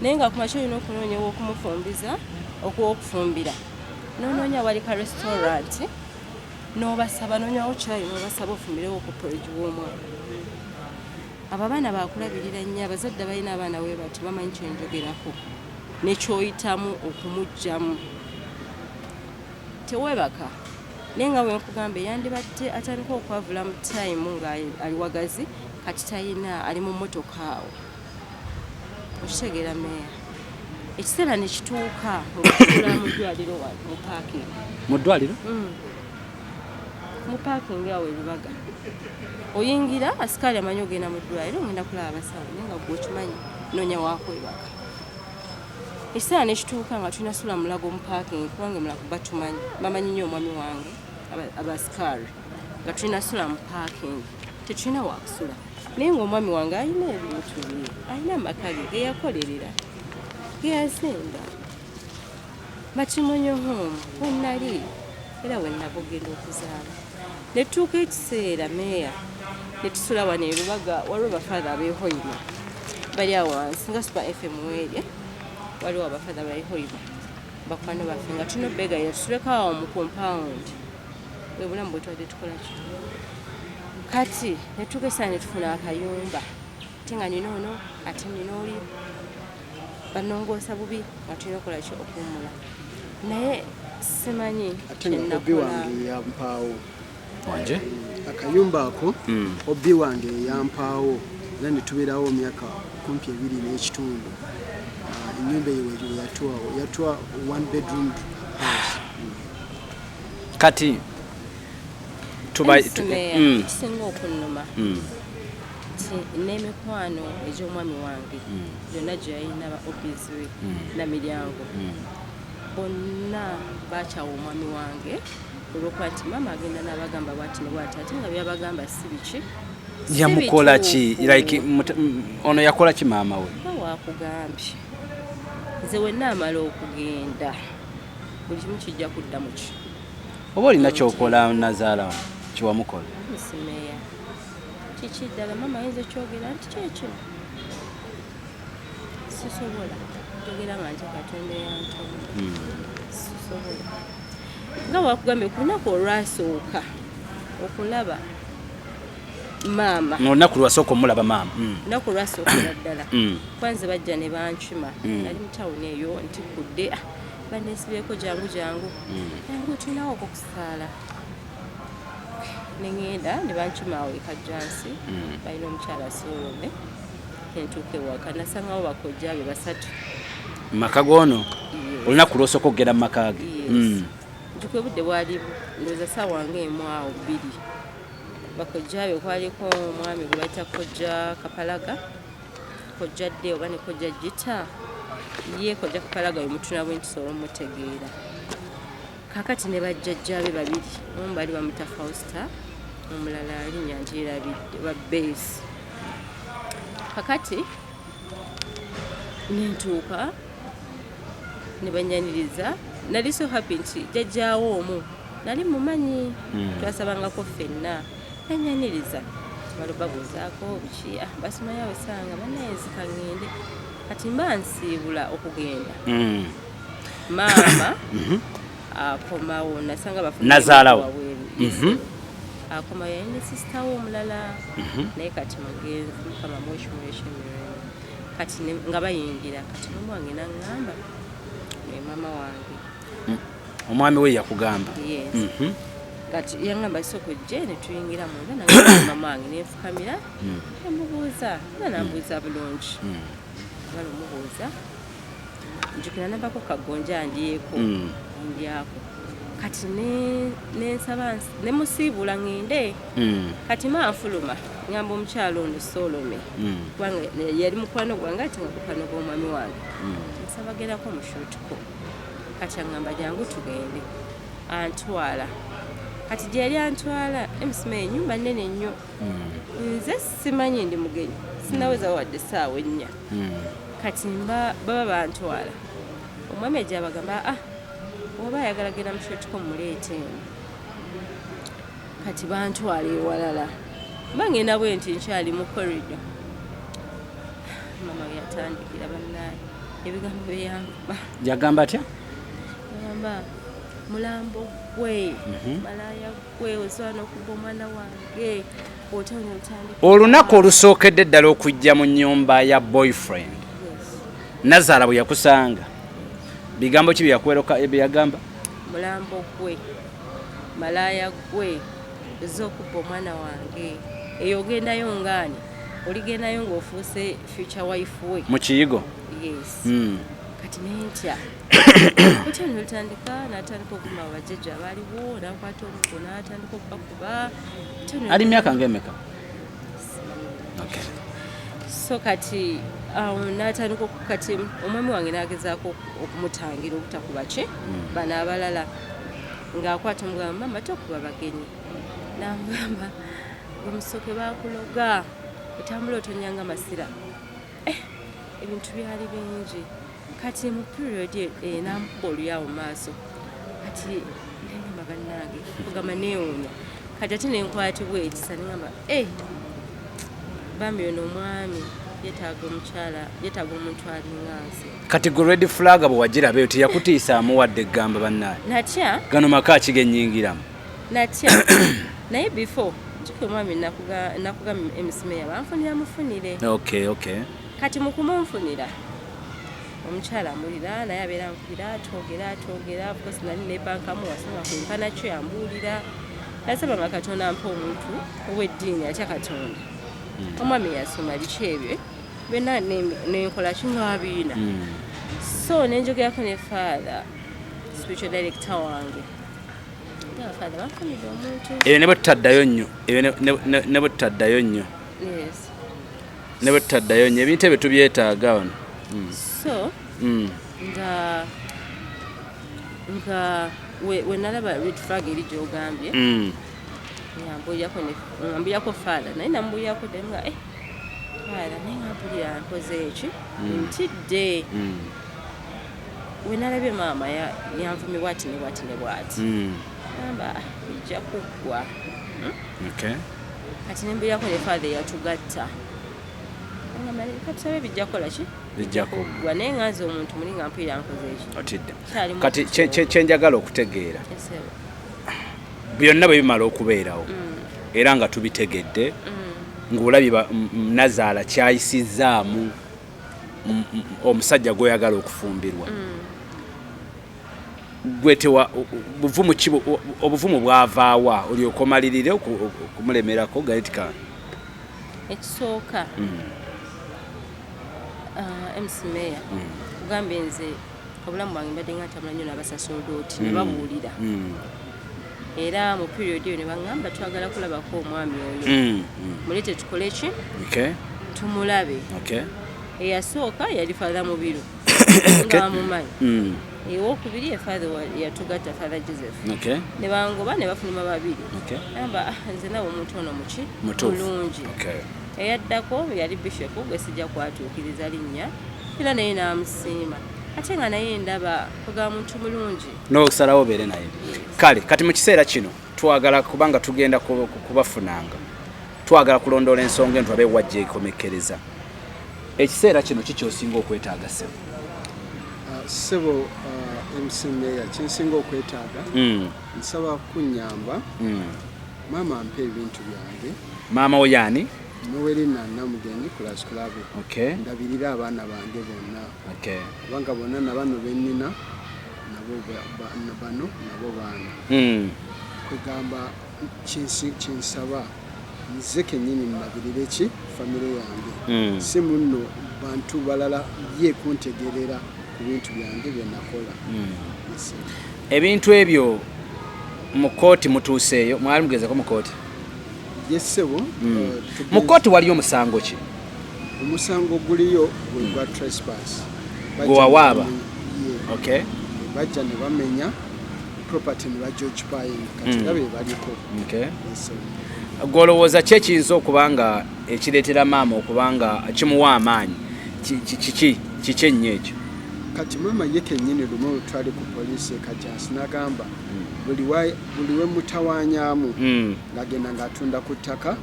Naye nga kumakya olina okunoonya ow'okumufumbiza, okuwokufumbira, nonoonya wali ka restaurant n'obasaba, nonywawo kyayi n'obasaba ofumbirewo ku porridge w'omwana. Abo abaana bakulabirira nnyo. Abazadde abalina abaana we bati bamanyi kyenjogerako nekyoyitamu okumuggyamu. Teweebaka, naye nga bwenkugamba, yandibadde atandika okwavula mu time nga ali wagazi, kati talina, ali mu mmotoka awo. Okitegeera, meeya? Ekiseera ne kituuka ngatusula mu ddwaliro wano mu parking. Mu ddwaliro? Mu parking awo erubaga. Oyingira, asikaali amanyi ogenda mu ddwaliro, ogenda kulaba abasawo, naye nga gwe okimanyi noonya wakwebaka. Ekiseera ne kituuka nga tulina sula Mulago mu parking, kubanga Mulago batumanyi, bamanyi nnyo omwami wange abasikaali, nga tulina sula mu parking, tetulina wakusula, naye nga omwami wange alina ebintu bye, alina amaka ge geyakolerera, geyazimba, Makimonyo Home, wenali era wenava ogenda okuzaala. Netuuka ekiseera, meeya, netusula wano erubaga. Waliwo bafather abehoima bali awo wansi nga Super FM weerye, waliwo abafather baehoima, bakwano baffe, nga tulina obeegayira tusuleko awo mu compound. Bwe bulamu bwe twadde tukola ki. Kati netuuka ekiseera netufuna akayumba, ate nga nina ono, ate nina oli banongoosa bubi, nga tulina okukola ki, okuwummula, naye simanyi Ate nga OB kyenakola. wange yampaawo. Wanje. Akayumba ako OB wange yampaawo, era ne tubeerawo emyaka kumpi 2.5. Ah, ennyumba eyo we yatuwawo, yatuwa one bedroom house. Kati tuba Meeya, ekisinga okunnuma nti n'emikwano egy'omwami wange gyonna gye yalina, ba OBs we namiryango, bonna bakyawa omwami wange olwokuba nti maama agenda n'abagamba bwati ne bwati, ate nga byabagamba si biki, si Yamukola ki? bituufu. Like ono yakola ki maama we? Nga wakugambye, nze wennaamala okugenda buli kimu kijja kudda mu ki. Oba olina kyokola nazaala kiwamukola? Nsimeeya, kiki ddala maama ayinza okyogera nti kyekino? Sisobola njogera nga nti Katonda eyantonda, sisobola. Nga wakugambye, ku lunaku olwasooka okulaba maama, Olunaku lwasooka omulaba maama. Lunaku olwasookera ddala, kwanze bajja ne bankima. Nali mu tawuni eyo ntikkudde, ah, banesibyeko, jangu jangu jangu, tulinawo okukusaala. Neŋŋenda ne bankima awo ekajjansi, balina omukyala Solome. Nentuuka ewaka, nasangawo bakojja be basatu. Maka goono? Yes. Olunaku lwosooka okugenda mu maka ge? Yes. Njuka obudde bwali ndowooza saawa nga 1 awo 2. Bakojja be kwaliko omwami gwe bayita Kojja Kapalaga, Kojja Dde oba ne Kojja Gita. Ye Kojja Kapalaga we mutuna bwe ntusobola omutegeera. Kaakati ne bajjajja be babiri, omu baali bamuyita Fausta, omulala linnya ndyerabidde, ba Base. Kakati nentuuka ne banyaniriza. Nali so happy nti jjajjaawo omu nali mumanyi, twasabangako ffenna. Nanyaniriza, balo babuuzaako biki, basimayo awo sanga bannaye nzika ŋŋende. Kati mba nsiibula okugenda, maama akomawo, nasanga bafuna Nazaalawo. wabweru. Akomawo yali ne sisita we omulala, naye kati mugenzi, Mukama muwe emirembe. Kati nga bayingira, kati n'omu wange naŋŋamba ne maama wange. Omwami we yakugamba? Yes. Kati yaŋŋamba sooka ojje, ne tuyingira munda, naŋŋamba maama wange, nenfukamira nemubuuza, era nambuuza bulungi. Mala omubuuza, njukira nambako kagonja ndyeko, ndyako. Kati nensaba nemusiibula ŋŋende. Kati ma nfuluma, ŋŋamba omukyalo ono Solome, kubanga yali mukwano gwange ate nga mukwano gw'omwami wange, nsaba gerako mushutuko. Kati aŋŋamba jangu tugende, antwala. Kati gye yali antwala, emusima enyumba nnene nnyo, nze simanyi ndi mugenyi, sinaweza wadde essaawa 4. Kati mba baba bantwala, omwami ajja abagamba, ah, oba ayagala genda mushutuko muleete eno. Kati bantwala ewalala, mba ngenda bwe nti nkyali mu corridor, mama we yatandikira bannaye ebigambo byeyankuba. Yagamba atya? Agamba mulambo gwe, malaya gwe, osobola n'okubba omwana wange, otanya otandika. Olunaku olusookedde ddala okujja mu nnyumba ya boyfriend, Yes. nazaala bwe yakusanga, bigambo ki byeyakuweroka byeyagamba? Mulambo gwe, malaya gwe, ozze okubba omwana wange, eyo ogendayo ngaani, oligendayo ng'ofuuse future wife we. Mu kiyigo? Yes. Kati nentya otya, nolutandika natandika okuma abajjajja abaaliwo, nakwata omuko natandika okubakuba. Ali myaka ngaemeka? Okay. So kati awo natandika kati omwami wange nagezaako okumutangira obutakuba ki bano abalala, ng'akwata omugamba, mama tokuba bagenyi, namugamba omusoke bakuloga, otambula otonyanga masira. Ebintu byali bingi. Kati mu period namukuba oluyawo mu maaso. Kati nengamba bannange, kugamba neewuunya. Kati ate nenkwatibwa ekisa, nengamba bambi ono omwami yeetaaga omukyala, yeetaaga omuntu alinga nze. Kati gwe red flag bwe wagiraba eyo, teyakutiisaamu wadde egamba bannaye, Natya. Gano maka ki genyingiramu? Natya, naye before ntuka omwami nakugamba emisimeya banfunira mufunire. Kati mu kumunfunira omukyala amulira, naye abeera nkubira, twogera twogera. Of course nali nepankamu, wasanga kwenkana kyo yambuulira. Nasaba nga Katonda ampa omuntu ow'eddiini atya Katonda. Omwami yasoma biki ebyo byonna, nenkola kingabiina. So nenjogerako ne father, spiritual director wange. Yeah, father banfunidde omuntu. Ebyo ne bwe tutaddayo nnyo, ebyo ne bwe tutaddayo nnyo, Yes. ne bwe tutaddayo nnyo, ebintu ebyo tubyetaaga wano. So nga we nalaba red flag eri gyogambye, nga mbulyako father, naye nambulyako dde nga father, naye nga mpulira nkoze eki, ntidde. We nalabye maama yanvumye bwati ne bwati ne bwati, gamba, "Ah, bijja kuggwa." Kati nembulyako ne father eyatugatta. Ngamba, katusabe bijja kukola ki? Bijja kuggwa. Kuggwa. Naye nga nze omuntu muli nga mpulira nkoze eki. Otidde. Kyalimu Kati ekityo. Kyenjagala okutegeera, Esebo. Byonna bwe bimala okubeerawo era nga tubitegedde, ng'olabye nazaala kyayisizaamu omusajja gw'oyagala okufumbirwa, gwe tewa buvumu ki obuvumu bwavaawa olyoka omalirire okumulemerako gaetika? Ekisooka, MC Mayor, kugambye nze Obulamu bwange mbadde nga ntambula nnyo n'abasasodooti ne babuulira, era mu period eyo ne baŋŋamba, twagala kulabako omwami oyo, muleete tukole ki? Tumulabe. Eyasooka yali Father Mubiru, nga bamumanyi. Ewokubiri ye Father yatugatta, Father Joseph. Ne bangoba ne bafuluma babiri. Gamba, "Ah, nze nawe omuntu ono muki?" Mutuufu. Mulungi. Eyaddako yali bishop gwe sijja kwatuukiriza linnya, era naye n'amusiima, ate nga naye ndaba kugaba muntu mulungi. N'okusalawo obeere naye. Kale kati mu kiseera kino twagala, kubanga tugenda kubafunanga, twagala kulondoola ensonga eno, tulabe wajja ekomekkereza. Ekiseera kino kikyosinga okwetaaga, ssebo? Ssebo MC Meya, kyensinga okwetaaga, nsaba kunyamba, maama ampe ebintu byange. Maama wo yaani? Nowerina Namugenyi Kulasukulabe. Ndabirira abaana bange bonna, kubanga bonna nabano bennina nabo bano nabo baana. Kwegamba kyensaba nze kennyini ndabirire ki famire yange, si muno bantu balala ye kuntegerera ku bintu byange byenakola. Yes, sir. Ebintu ebyo mu kooti mutuuseeyo? Mwali mugezeko mu kooti? Yes, ssebo. Mu kooti waliyo omusango ki? Omusango guliyo gwe gwa trespass. Gwe wawaaba? Ye. Bajja ne bamenya property ne bagioccupying, kati era be baliko. Yes, sir. Gwolowooza ki ekiyinza okuba nga ekireetera maama okuba nga kimuwa amaanyi? Kiki kiki ennyo ekyo? Kati maama ye kennyini lumu twali ku poliisi e Kajjansi n'agamba buli we mutawaanyaamu, ng'agenda ng'atunda ku ttaka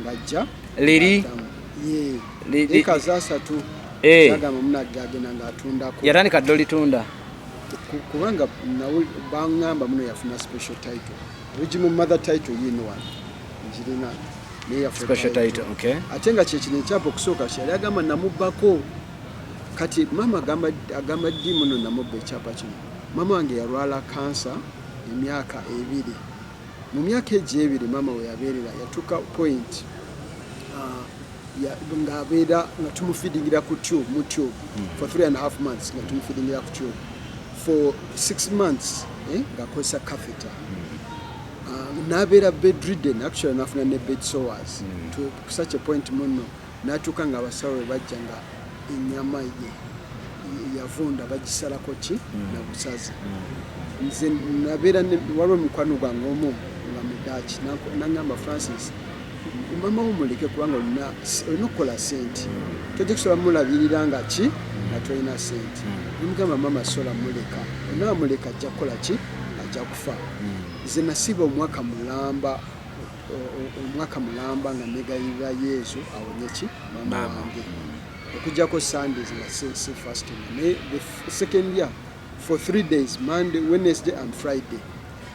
ng'ajja Liri? Addamu. Ye. Eka 3. Yagamba munagge agenda ng'atundako. Yatandika dda olitunda? Kubanga baŋŋamba muno yafuna special title, original mother title yiino wano ngirina, naye yafuna Special title, okay. Ate nga kyekino ekyapa okusooka kyeyali agamba namubbako. Kati maama agamba ddi muno namubba ekyapa kino? Maama wange yalwala kansa emyaka 2. Mu myaka egyo 2 maama we yabeerera yatuuka point ng'abeera nga tumufeedingira ku tube, mu tube for 3.5 months, nga tumufeedingira ku tube for 6 months, ng'akozesa catheter. N'abeera bedridden, actually n'afuna ne bed sores to such a point muno n'atuuka nga abasawo bwe bajja nga ennyama ye yavunda, bagisalako ki na busazi. Nze nabeera waliwo mukwano gwange omu nga mudaaki, nangamba, "Francis, mama wo muleke, kubanga olina okukola sente, tojja kusobola mulabirira nga ki nga tolina sente." Nemugamba, "Mama sola muleka, onaamuleka ajja kukola ki? Ajja kufa." Nze nasiba omwaka mulamba, omwaka mulamba nga negayirira Yezu awonye ki mama Maama. wange, okuggyako Sundays nga si fasting. Naye the second year, for 3 days, Monday, Wednesday and Friday,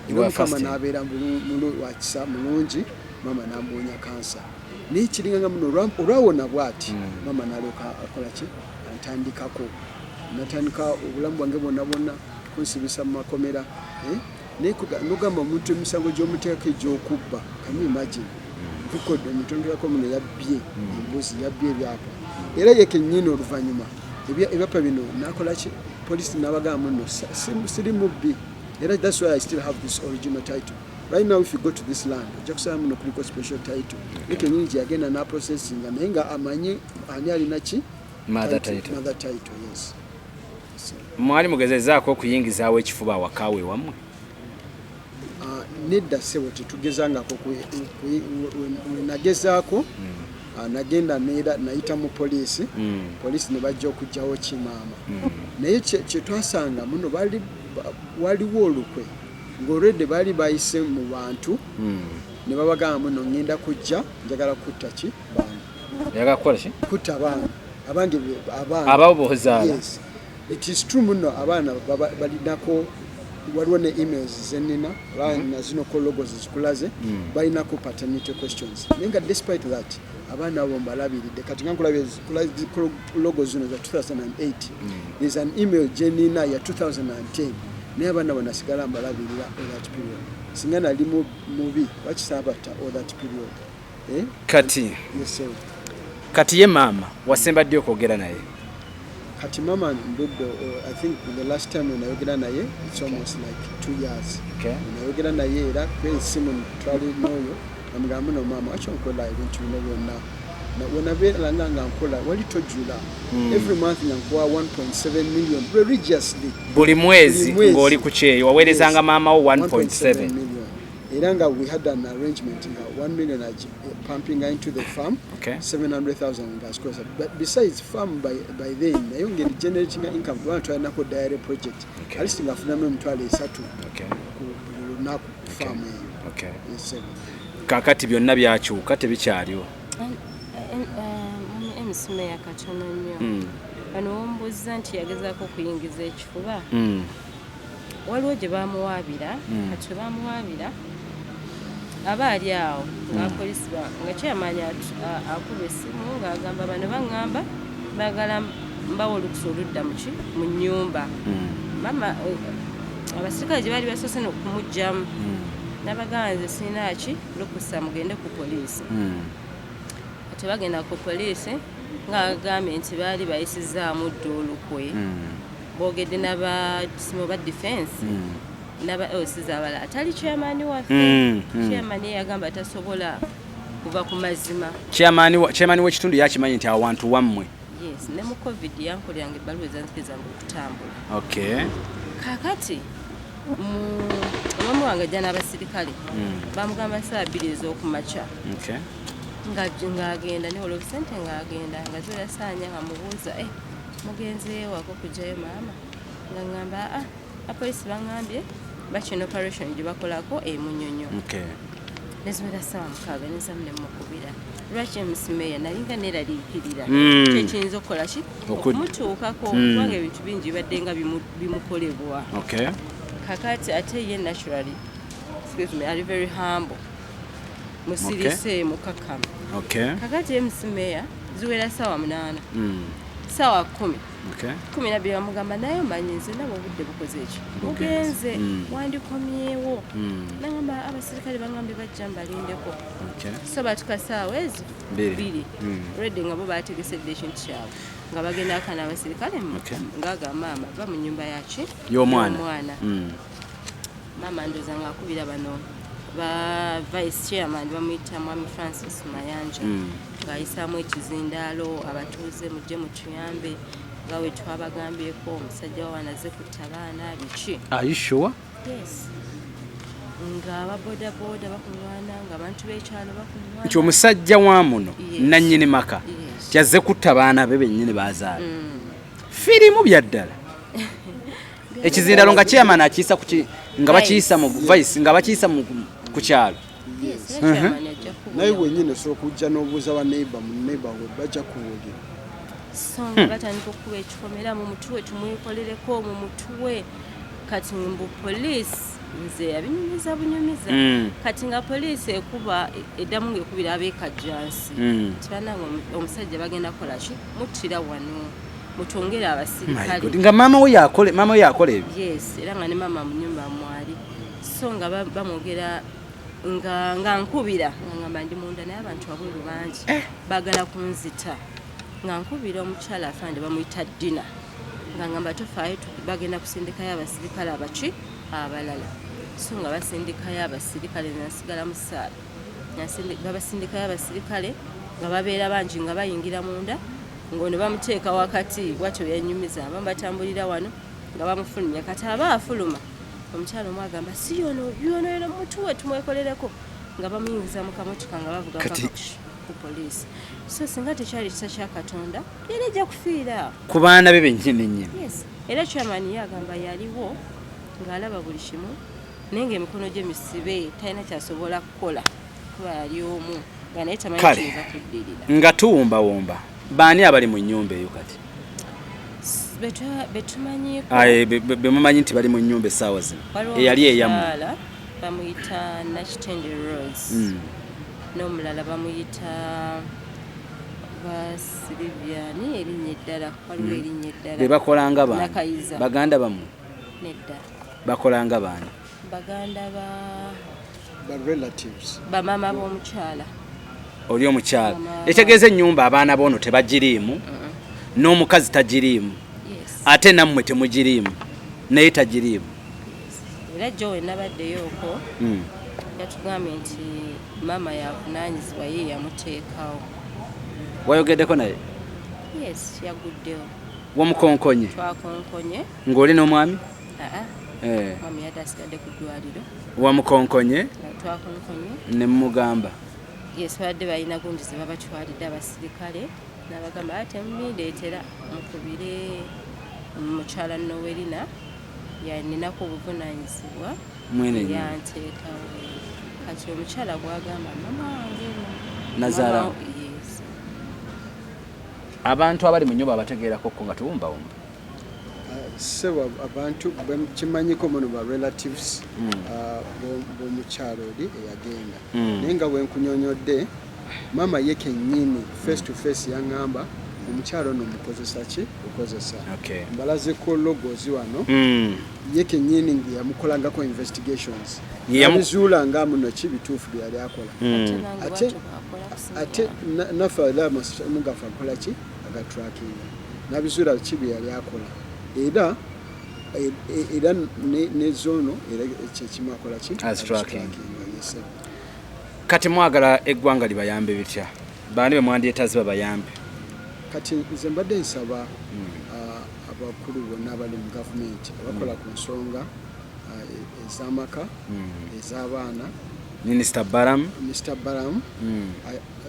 You era were Mukama fasting. n'abeera wakisa mulungi, mama n'amuwonya kansa. Naye kiringanga muno olwawona bwati, mama n'alyoka akola ki, antandikako, natandika obulamu bwange bwonna bwonna kunsibisa mu makomera, eh? Naye nogamba omuntu emisango gy'omuteeka egy'okubba, can you imagine? Record omutondolako muno yabbye embuzi, yabbye ebyapa, era ye kennyini oluvannyuma ebyapa bino nakola ki, polisi n'abagamba muno siri mubbi, era that's why I still have this original title. Right now, if you go to this land, ojja kusaba muno kuliko special title, ye kennyini gye yagenda n'aprocessinga, naye nga amanyi ani alina ki. Mother title. Mother title, yes. So, Mwali mugezezaako okuyingizaawo ekifuba awakaawe wammwe? Ah, nedda ssebo, tetugezangako. Wenagezaako, nagenda neera nayita mu poliisi, poliisi ne bajja okugjawo kimaama, naye kyetwasanga muno waliwo olukwe ng'olwedde baali bayise mu bantu ne babagamba muno ngenda kujja njagala kutta ki baana. Oyagala kukola ki? Kutta abaana abange abaana. Ababo bozaala? Yes, it is true muno abaana balinako, waliwo ne emails zenina oba nazino call logs zikulaze, balinako paternity questions, naye nga despite that abaana abo mbalabiridde. Kati nga nkulabye logs zino za 2008, there's an email gyenina ya 2010, naye abaana bo nasigala mbalabirira all that period. Singa nali mubi, lwaki saabatta all that period, eh? Kati Yes, sir. Kati ye maama wasemba ddi okwogera naye? Kati mama ndudde, I think the last time wenayogera naye, it's almost like 2 years. Wenayogera naye, era kwesimu twali n'oyo, namugamba, "No maama, waki onkola ebintu bino byonna? Wenabeeranga nga nkola wali tojula. Every month nga nkuwa 1.7 million religiously." Buli mwezi? Buli mwezi. Ng'oli ku kyeyo waweerezanga Yes. maama wo 1.7 1.7 million, era nga we had an arrangement nga 1 million pumping into the farm, 700,000 nga azikozesa. But besides farm, by then nayo ngeri generating income, kubanga twalinako dairy project. At least ngaafunamu 30,000 ku buli lunaku ku farm eyo. Yes, sir. Kakati byonna byakyuka, tebikyaliwo. MC Meya, katono nnyo. Bano wombuuziza nti yagezaako okuyingiza ekifuba, waliwo gye bamuwaabira. Kati we bamuwaabira, aba ali awo nga polisi nga chairman akuba essimu ng'agamba, "Bano baŋŋamba baagala mbawa olukusa oludda muki mu nnyumba." Mama abasirikale gye baali basoose n'okumuggyamu, n'abagamba, "Nze sirina ki lukusa, mugende ku poliisi." Kati bagenda ku poliisi, ng'agambye nti baali bayisizaamu dda olukwe, boogedde n'abasimo ba defense n'aba LCs abalala, atali chairman waffe. Chairman ye yagamba tasobola kuva ku mazima. Chairman w'ekitundu yakimanyi nti awantu wammwe? Yes, ne mu COVID yankoleranga ebbaluwa ezanzikirizanga okutambula. Kaakati omwami wange ajja n'abasirikale, bamugamba saa 2 ez'okumakya. Ng'agenda ne olwobusente, ng'agenda nga ziwera saanya, nga mubuuza, "Eh, mugenzeewako kugyayo maama?" Nga ŋŋamba, "Ah, apoliisi baŋŋambye bakina operation gye bakolako emunyonyo." Neziwera saawa 6, nensamu nemukubira, "Lwaki MC Meya?" Nalinga neraliikirira kyekiyinza okukola ki okumutuukako, kubanga ebintu bingi bibadde nga bimukolebwa. Kakati ate ye naturally, excuse me, ali very humble, musirise, mukakamu. Kakati MC Meya, ziwera saawa 8, saawa 10, 12, bamugamba, "Naye omanyi nze nabo obudde bukoze eki?" Bugenze. "Bugenze." "Wandikomyewo." Nagamba, "Abasirikale bagambye bajja mbalindeko." So batuka saawa ezo 2. 2 already, nga bo bategesedde ekintu kyabwe, nga bagenda akana abasirikale, ngaaga, "Maama, va mu nyumba yaki?" Y'omwana. Y'omwana. Maama ndoza ngaakubira bano ba vice chairman, bamuyita Mwami Francis Mayanja, ng'ayisaamu ekizindaalo, "Abatuuze, mujje mutuyambe, nga we twabagambyeko, omusajja wa wanaze kutta baana biki." Are you sure? Yes, ng'ababodaboda bakuŋŋaana, ng'abantu b'ekyalo bakuŋŋaana. Nti omusajja wa muno, Yes. nannyini maka, Yes. kyazze kutta baana be bennyini bazaala? Firimu bya ddala. Ekizindalo nga chairman akiyisa ku nga bakiyisa mu vice, nga bakiyisa ku kyalo. Yes, era chairman ajja Naye kubuulira. wenyini osobola okujja n'obuuza ba neighbor mu neighborhood, bajja kubuulira. So nga batandika okukuba ekikomera, "Mumutuwe tumwekolereko, mumutuwe." Kati mbu poliisi, nze yabinyumiza bunyumiza. Kati nga poliisi ekuba, eddamu ngaekubira ab'ekajjansi, tibananga omusajja bagenda kukola ki, muttira wano, mutwongere My abasirikale. God. Nga maama we yakola, maama we yakola ebyo? Yes, era nga ne maama mu nyumba mwali. So nga bamwogera, nga nkubira, nga ngamba, "Ndi munda, naye abantu wabweru bangi, baagala kunzita." Nga nkubira omukyala afande, bamuyita Dina, nga ngamba, "Tofaayo, bagenda kusindikayo abasirikale abaki abalala." So nga basindikayo abasirikale, nasigala mu saala. Babasindikayo abasirikale, nga babeera bangi, nga bayingira munda, ng'ono bamuteeka wakati bwatyo. Yanyumiza, abamu batambulira wano nga bamufulumya. Kati aba afuluma, omukyala omu agamba, "Si yono, yono, yono, mutuwe tumwekolereko." Nga bamuyingiza mu kamotoka, nga bavuga paka ku poliisi. So singa tekyali kisa kya Katonda, yali ajja kufiira awo. Ku baana be bennyini nnyini. Yes, era chairman ye agamba yaliwo ng'alaba buli kimu, naye ng'emikono gye misibe, talina kyasobola kukola, kuba yali omu nga naye tamanyi Kale. kiyinza kuddirira. Nga tuwumbawumba, baani abali mu nnyumba eyo kati? Betumanyiiko? Aye, be mumanyi nti bali mu nnyumba essaawa zino, Waliwo eyali eyammwe. omukyala bamuyita Nakitende Rose, n'omulala bamuyita Basiliviani, erinnya eddala, waliwo erinnya eddala. Be bakolanga baani? Nakayiza. Baganda bammwe? Nedda. Bakolanga baani? Baganda ba Ba relatives. Bamaama b'omukyala. Oli omukyala. Mama. Ekitegeeza ennyumba abaana boono tebagiriimu, n'omukazi tagiriimu. Ate nammwe temugiriimu, naye tagiriimu. Era jjo we nabaddeyo okwo, yatugambye nti maama yavunaanyizibwa, ye yamuteekawo. Wayogeddeko naye? Yes, yaguddewo. Wamukonkonye? Twakonkonye. Ng'oli n'omwami? Aa. Eh. Mwami yadde asigadde ku ddwaliro. Wamukonkonye? Twakonkonye. Ne mumugamba? Yes, babadde balina gundi ze babatwalidde abasirikale, n'abagamba, "Ah, temumindeetera, mukubire mukyala Nowerina, yaninako obuvunaanyizibwa." Mwene nnyini. Yanteekawo. Kati omukyala gwagamba mama wange Nazaala. Yes. Abantu abali mu nyumba abategeerako ko nga tuwumbawumba? Sebo, abantu kimanyiko muno ba relatives b'omukyalo oli eyagenda. Naye nga bwenkunyonyodde, maama ye kennyini face to face yaŋŋamba omukyalo ono mukozesa ki okozesa. Mbalazeko logs wano. Ye kennyini nga yamukolangako investigations, abizuula nga muno ki bituufu bye yali akola. Ate nange bwatyo bwakola ku simu Ate yange. naffe era amasimu gaffe akola ki, agatrackinga, nabizuula ki bye yali akola. Era era ne zoono era kyekimu akola ki. As tracking. Azitrackinga, yes, sir. Kati mwagala eggwanga libayambe bitya? Baani be mwandyetaaze babayambe? Kati nze mbadde nsaba abakulu bonna abali mu gavumenti abakola ku nsonga ez'amaka, ez'abaana. Minisita Baram. Mr Baram,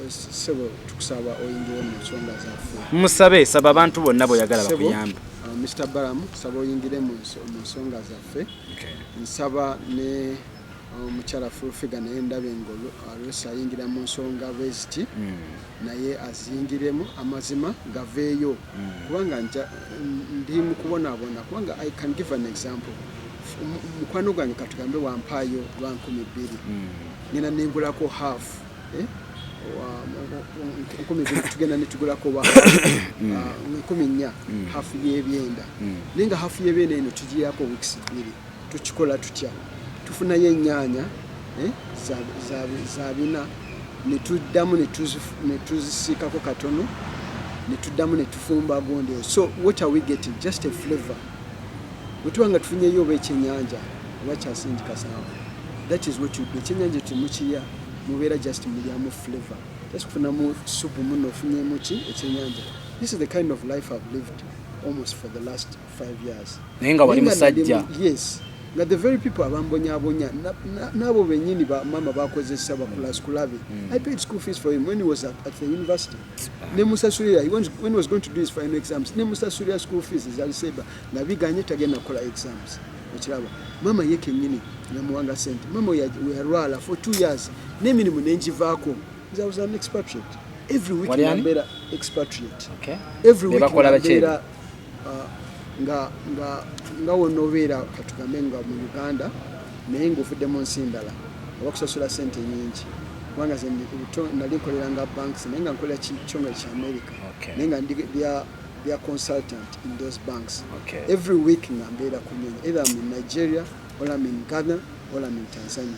sebo, tukusaba oyingire mu nsonga zaffe. Musabe, saba abantu bonna bweyagala Sebo, bakuyambe. Mr Baram, saba oyingire mu nsonga zaffe. Nsaba ne omukyala Fulfiga, naye ndabe nga oluusi ayingira mu nsonga bweziti, naye aziyingiremu, amazima gaveeyo, kubanga ndi mu kubonaabona. Kubanga I can give an example. Mukwano gwange katugambe wampaayo lwa 2000, ngenda nengulako half, eh? 2000 tugenda netugulako wa 4000, half y'ebyenda. Naye nga half y'ebyenda eno tugiyako weeks 2. Tukikola tutya? Tufunayo ennyaanya, eh, za 400, netuddamu netuzisiikako katono, netuddamu netufumba gundi eyo. So what are we getting? Just a flavor. Bwe tuba nga tufunyeyo oba ekyenyanja oba kyasingi kasanvu, that is what you do. Ekyenyanja temukirya, mubeera just mulyamu flavor, just kufunamu supu muno, ofunyemu ki, ekyenyanja. This is the kind of life I've lived almost for the last 5 years. Naye nga wali Naye nga nali musajja. Yes, nga the very people abambonyabonya n'abo bennyini bamama bakozesa bakulasukulabe. I paid school fees for him when he was at the university. Nemusasulira when he was going to do his final exams, nemusasulira school fees ezaliseba nga biganye, tagenda kukola exams. Okiraba, mama ye kennyini namuwanga sente. Mama we yalwala for 2 years, n'emirimu nengivaako. Nze I was an expatriate. Every week Wali ani? nambeera expatriate. Every Be week bakola baki? nambeera nga wonobeera katugambe nga mu Uganda, naye ngaovudde mu nsi ndala, abakusasula sente nyingi, kubanga nze nali nkolera nga banks, naye nga nkolera kitongole kya America. Naye nga ndi bya consultant in those banks. Every week nga mbeera ku nyonyi, either I'm in Nigeria or I'm in Ghana or I'm in Tanzania.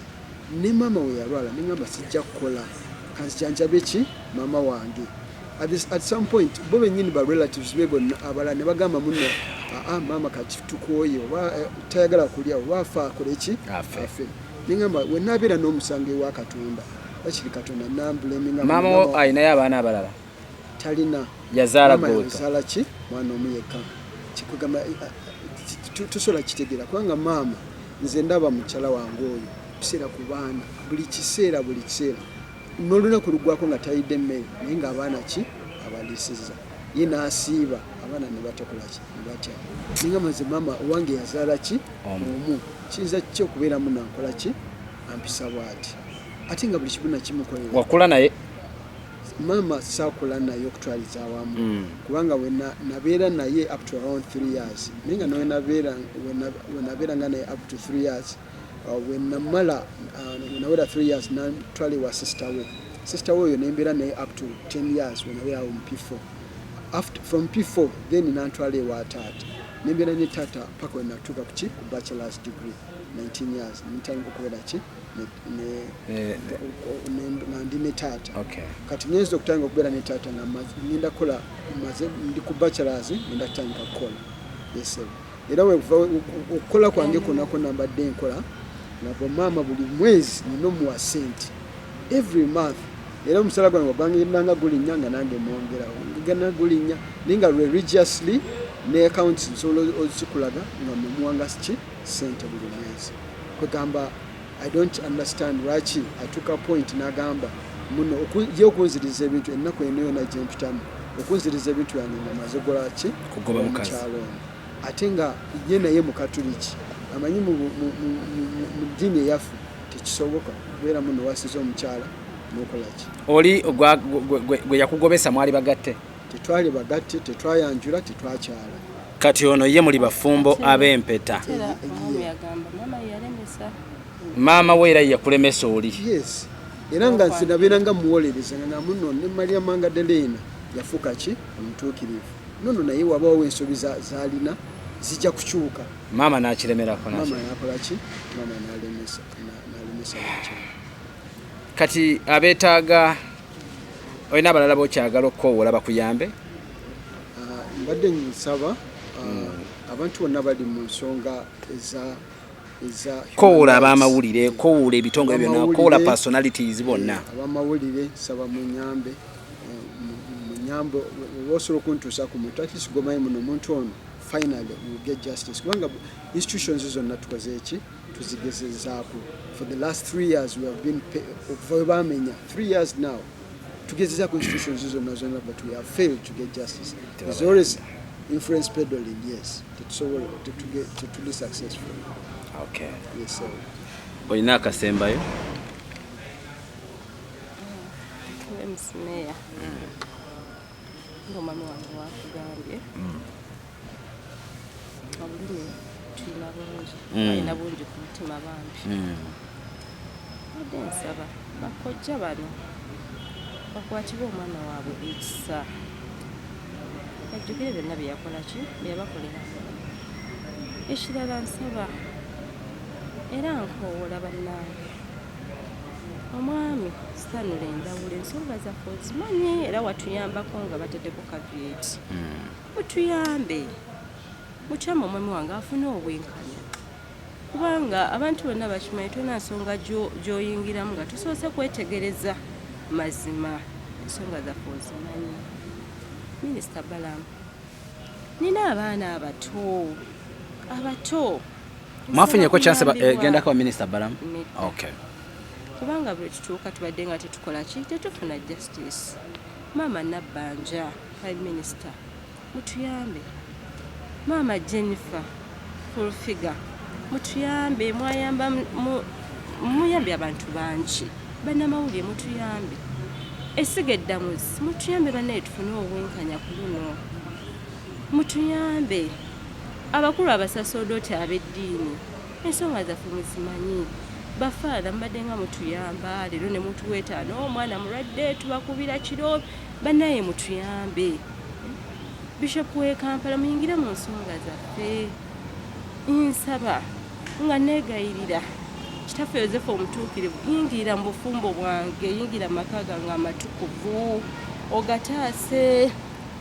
Ne maama we yalwala, neŋamba sijja kukola, kanzijanjabe ki maama wange. At some point bo bennyini ba relatives be bonna abalala ne bagamba muno, aa, maama kati tukooye, oba tayagala kulya, oba afa akole ki. Afe. Afe. Neŋamba wenaabeera n'omusango ewa Katonda, bakiri Katonda namblaminga. Maama wo alinayo abaana abalala? Talina. Yazaala Maama gwe wekka? yazaala ki mwana omu yekka. Kikugamba tusobola kitegeera, kubanga maama nze ndaba mukyala wange oyo kiseera ku baana, buli kiseera, buli kiseera, n'olunaku lugwako nga tayidde emmere, naye ng'abaana ki abaliisiza, ye n'asiiba, abaana ne batakola ki, ne batya. Ninga maze maama owange yazaala ki Omu. omu, kiyinza ki okubeeramu nankola ki, ampisa bw'ati, ate nga buli kimu nakimukolera. Wakula naye? Maama saakula naye okutwaliza awamu, kubanga nabeera naye up to around 3 years, naye nga wenabeera nga naye up to 3 years, wenamala wenawera 3 years, natwala ewa sister we. Sister we oyo nembeera naye up to 10 years, wenabeera mu P4. After, from P4 then nantwala ewa taata, nembeera ne taata paka wenatuuka kuki, ku bachelors degree, 19 years, nentandika okubeera ki nga ndi ne taata. Kati ngenza okutandika okubeera ne taata nga ngenda kukola, maze ndi ku bachelors, ngenda kutandika kukola. Yes, sir. Era okukola kwange kwonna kwonna mbadde nkola nga maama buli mwezi nina omuwa sente every month. Era omusala gwange gwangendanga gulinnya nga nange mwongerawo, gana gulinnya, naye nga religiously ne accounts nsobola ozikulaga nga mumuwanga ki sente buli mwezi. Kwegamba I don't understand lwaki atuuka point n'agamba muno ye okunziriza ebintu ennaku eno yonna gye mpitamu, okunziriza ebintu byange nga maze gola ki? Kugoba mukazi. Omukyalo ono, ate nga ye naye mukatuliki, amanyi mu ddiini eyaffe tekisoboka kubeera muno wasiza omukyala n'okola ki. Oli gwe yakugobesa mwali bagatte? Tetwali bagatte, tetwayanjula, tetwakyala. Kati ono ye muli bafumbo ab'empeta? Era omwami yagamba maama yalemesa. Maama we era yakulemesa oli? Yes, era nga nze nabeera nga muwolereza nga muno ne Maria Magdalena yafuuka ki omutuukirivu nono, naye wabawo ensobi zaalina zijja kukyuka. Maama n'akiremerako? Maama nakola ki? Maama nalemesa nalemesa bakyala. Kati abeetaaga, olina abalala bokyagala okukowoola bakuyambe? Ah, mbadde nsaba abantu bonna bali mu nsonga eza human Kowoola rights. ab'amawulire, kowoola ebitongole byonna. Abamawulire. Kowoola personalities bonna. Abamawulire, nsaba munyambe, munyambe oba osobola okuntuusa ku muntu, at least gomanyi muno omuntu ono finally will get justice, kubanga institutions zonna tukoze eki, tuzigezezaako for the last 3 years. We have been okuva we bamenya, 3 years now, tugezezaako institutions zonna zonna, but we have failed to get justice. There's always influence peddling. Yes, tetusobola, tetuli successful. Okay. Yes, sir. Olina akasembayo? MC Mayor, ng'omwami wange wakugambye, obulumi tulina bungi, alina bungi ku mutima bambi. Badde nsaba bakojja bano bakwatibwe omwana waabwe ekisa, bajjukire byonna bye yakola ki, bye yabakolera. Ekirala nsaba era nkoowola bannange, omwami Stanley Ndawula, ensonga zaffe ozimanyi era watuyambako nga bateddeko caveat. Mutuyambe, mukyama omwami wange afune obwenkanya, kubanga abantu bonna bakimanyi tolina nsonga gy'oyingiramu nga tusoose kwetegereza mazima. Ensonga zaffe ozimanyi. Minisita Balamu, nina abaana abato abato. Mwafunyeko chance Kuyambibwa. Gendako wa Minisita Balamu? Nedda. Okay. Kubanga bwe tutuuka tubadde nga tetukola ki, tetufuna justice. Maama Nabbanja, Prime Minister, mutuyambe. Maama Jennifer Full Figure, mutuyambe. Mwayamba muyambye abantu bangi. Bannamawulire, mutuyambe. Essiga eddamuzi, mutuyambe. Bannaye, tufune obwenkanya ku luno, mutuyambe. Abakulu abasasodooti ab'eddiini, ensonga zaffe muzimanyi. Bafaatha, mubadde nga mutuyamba, leero ne mutuweetaano omwana mulwadde, tubakubira kiro. Bannaye, mutuyambe. Bishop w'e Kampala, muyingire mu nsonga zaffe. Nsaba nga neegayirira Kitaffe Yosefu omutuukirivu, yingirira mu bufumbo bwange, yingira mu maka gange amatukuvu, ogataase,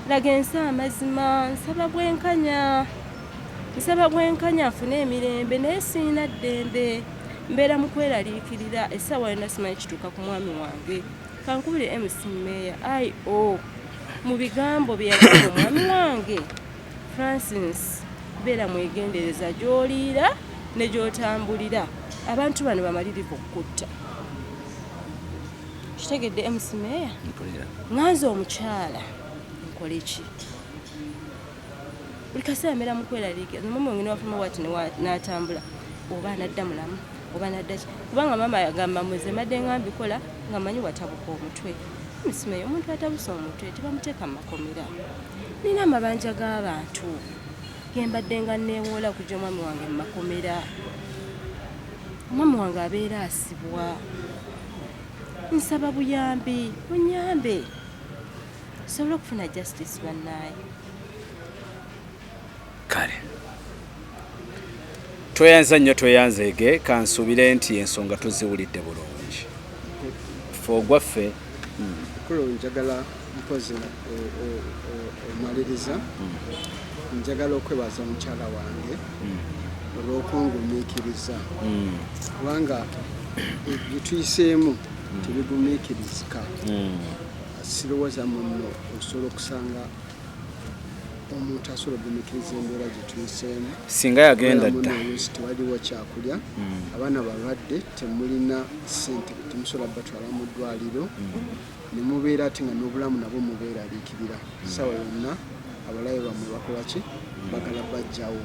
laga ensi amazima. Nsaba bwenkanya, nsaba bwenkanya, nfune emirembe, naye siina ddembe, mbeera mu kweraliikirira essaawa yonna, simanyi kituuka ku mwami wange. Kankubire MC Meya io mu bigambo bye yagamba omwami wange: "Francis, beera mwegendereza gy'oliira ne gy'otambulira, abantu bano bamalirivu okukutta." Kitegedde, MC Meya? Mpulira. Ŋŋanze omukyala nkole ki? Buli kaseera mbeera mu kweraliikirira. Omwami wange newafuma wati n'atambula, oba anadda mulamu oba nadda ki, kubanga maama yagamba muze mbadde nga mbikola nga manyi watabuka omutwe. Misimeyo, omuntu atabuse omutwe tebamuteeka mu makomera. Nina amabanja g'abantu gembadde nga neewoola okujja omwami wange mu makomera. Omwami wange abeera asibwa. Nsaba buyambi, munyambe nsobole okufuna justice, bannaaye. Kale, tweyanza nnyo, tweyanzeege. Kansuubire nti ensonga tuziwulidde bulungi. Fe ogwaffe. Kulu, njagala mpozi omaliriza. Njagala okwebaza mukyala wange olw'okungumiikiriza, kubanga bye tuyiseemu tebigumiikirizika. Sirowooza muno osobola okusanga omuntu asobola okugumiikiriza embeera gye tuyiseemu. Singa yagenda dda. Oluusi tewaliwo kyakulya, abaana balwadde, temulina ssente, temusobola batwala mu ddwaliro, ne mubeera ate nga n'obulamu nabwo mubeeraliikirira. Ssaawa yonna abalabe bammwe bakola ki? Bagala bajjawo.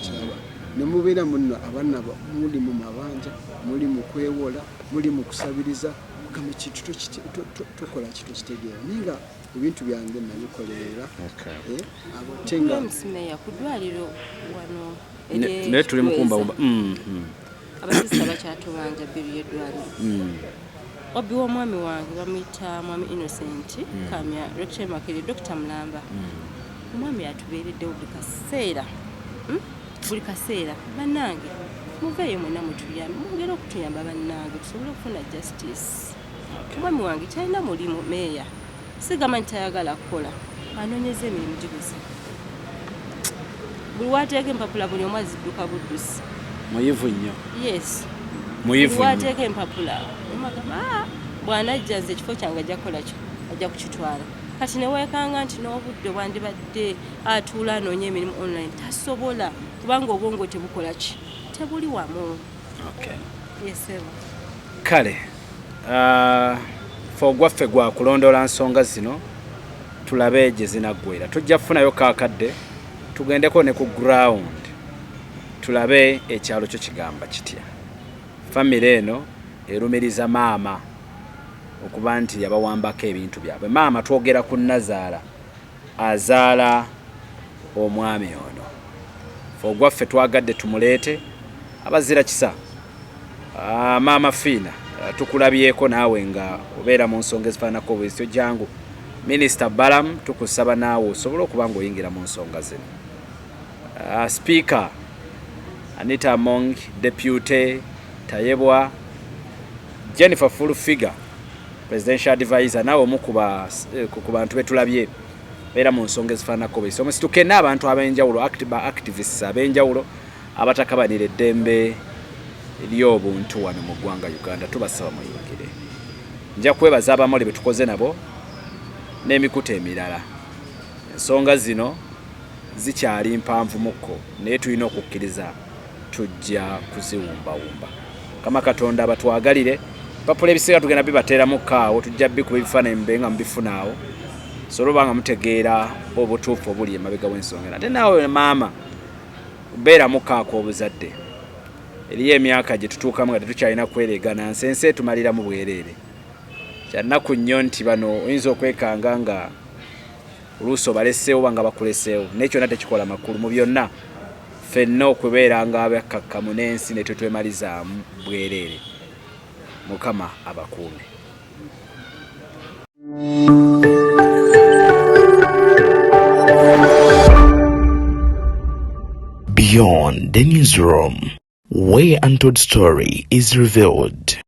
Kiraba ne mubeera muno, abaana muli mu mabanja, muli mu kwewola, muli mu kusabiriza, kugamba ekintu tokola ki, tokitegeera, naye nga ebintu byange nabikolerera. Ate nga MC Mayor, ku ddwaliro wano Naye tuli mukumbawumba. Abasista bakyatubanja bill y'eddwaliro. OB w'omwami wange bamuyita Mwami Innocent Kamya, Rector Makerere, Dr Mulamba. Omwami atubeereddewo buli kaseera. Buli kaseera. Bannange, muveeyo mwenna mutuyambe, mwongere okutuyamba bannange, tusobole okufuna justice. Omwami wange talina mulimu, meeya. Sigamba nti tayagala kukola, anoonyeza emirimu gibuze. Buli wateeka empapula buli omu azidduka buddusi. Muyivu nnyo. Yes. Muyivu Buli nnyo. wateeka empapula omagamba, "Ah, bw'anajja nze ekifo kyange ajja kukola ki, ajja kukitwala." Kati ne weekanga nti n'obudde bwandibadde atuula anoonya emirimu online tasobola, kubanga obwongo tebukola ki, tebuli wamu. Yesebo. Kale, fe ogwaffe gwa kulondoola nsonga zino, tulabe gye zinaggwera. Tujja kufunayo kaakadde tugendeko ne ku ground, tulabe ekyalo kyo kigamba kitya. Famire eno erumiriza maama okuba nti yabawambako ebintu byabwe. Maama twogera ku nnazaala azaala omwami ono. Fe ogwaffe twagadde tumuleete abazira kisa. Maama Fiina, tukulabyeko naawe nga obeera mu nsonga ezifaananako bwezityo, jangu. Minisita Balamu, tukusaba naawe osobole okuba ng'oyingira mu nsonga zino. Speaker Anita Among, Deputy Tayebwa, Jennifer Full Figure, Presidential Advisor, naawe omu ku bantu betulabye beera mu nsonga ezifaananako bwezityo. Omusituke n'abantu ab'enjawulo, ba activists ab'enjawulo abatakabanira eddembe ly'obuntu wano mu ggwanga Uganda, tubasaba muyingire. Nja kwebaza abamole be tukoze nabo n'emikutu emirala. Ensonga zino zikyali mpanvu mukko, naye tulina okukkiriza tujja kuziwumbawumba. Kama Katonda abatwagalire. Empapula ebiseera tugenda bibateeramu kaawo, tujja bikuba ebifaananyi mube nga mubifuna awo, sobola oba nga mutegeera obutuufu obuli emabega w'ensonga. Ate naawe maama, beeramu kaako obuzadde. Eriyo emyaka gye tutuukamu nga tetukyalina kwereegana nsi, ensi etumaliramu bwereere. Kyannaku nnyo nti bano oyinza okwekanga nga oluusi obaleseewo oba nga bakuleseewo, naye kyonna tekikola makulu. Mu byonna ffenna okubeera nga abakkakkamu n'ensi ne tetwemalizaamu bwereere. Mukama abakuume. Beyond the Newsroom, where untold story is revealed.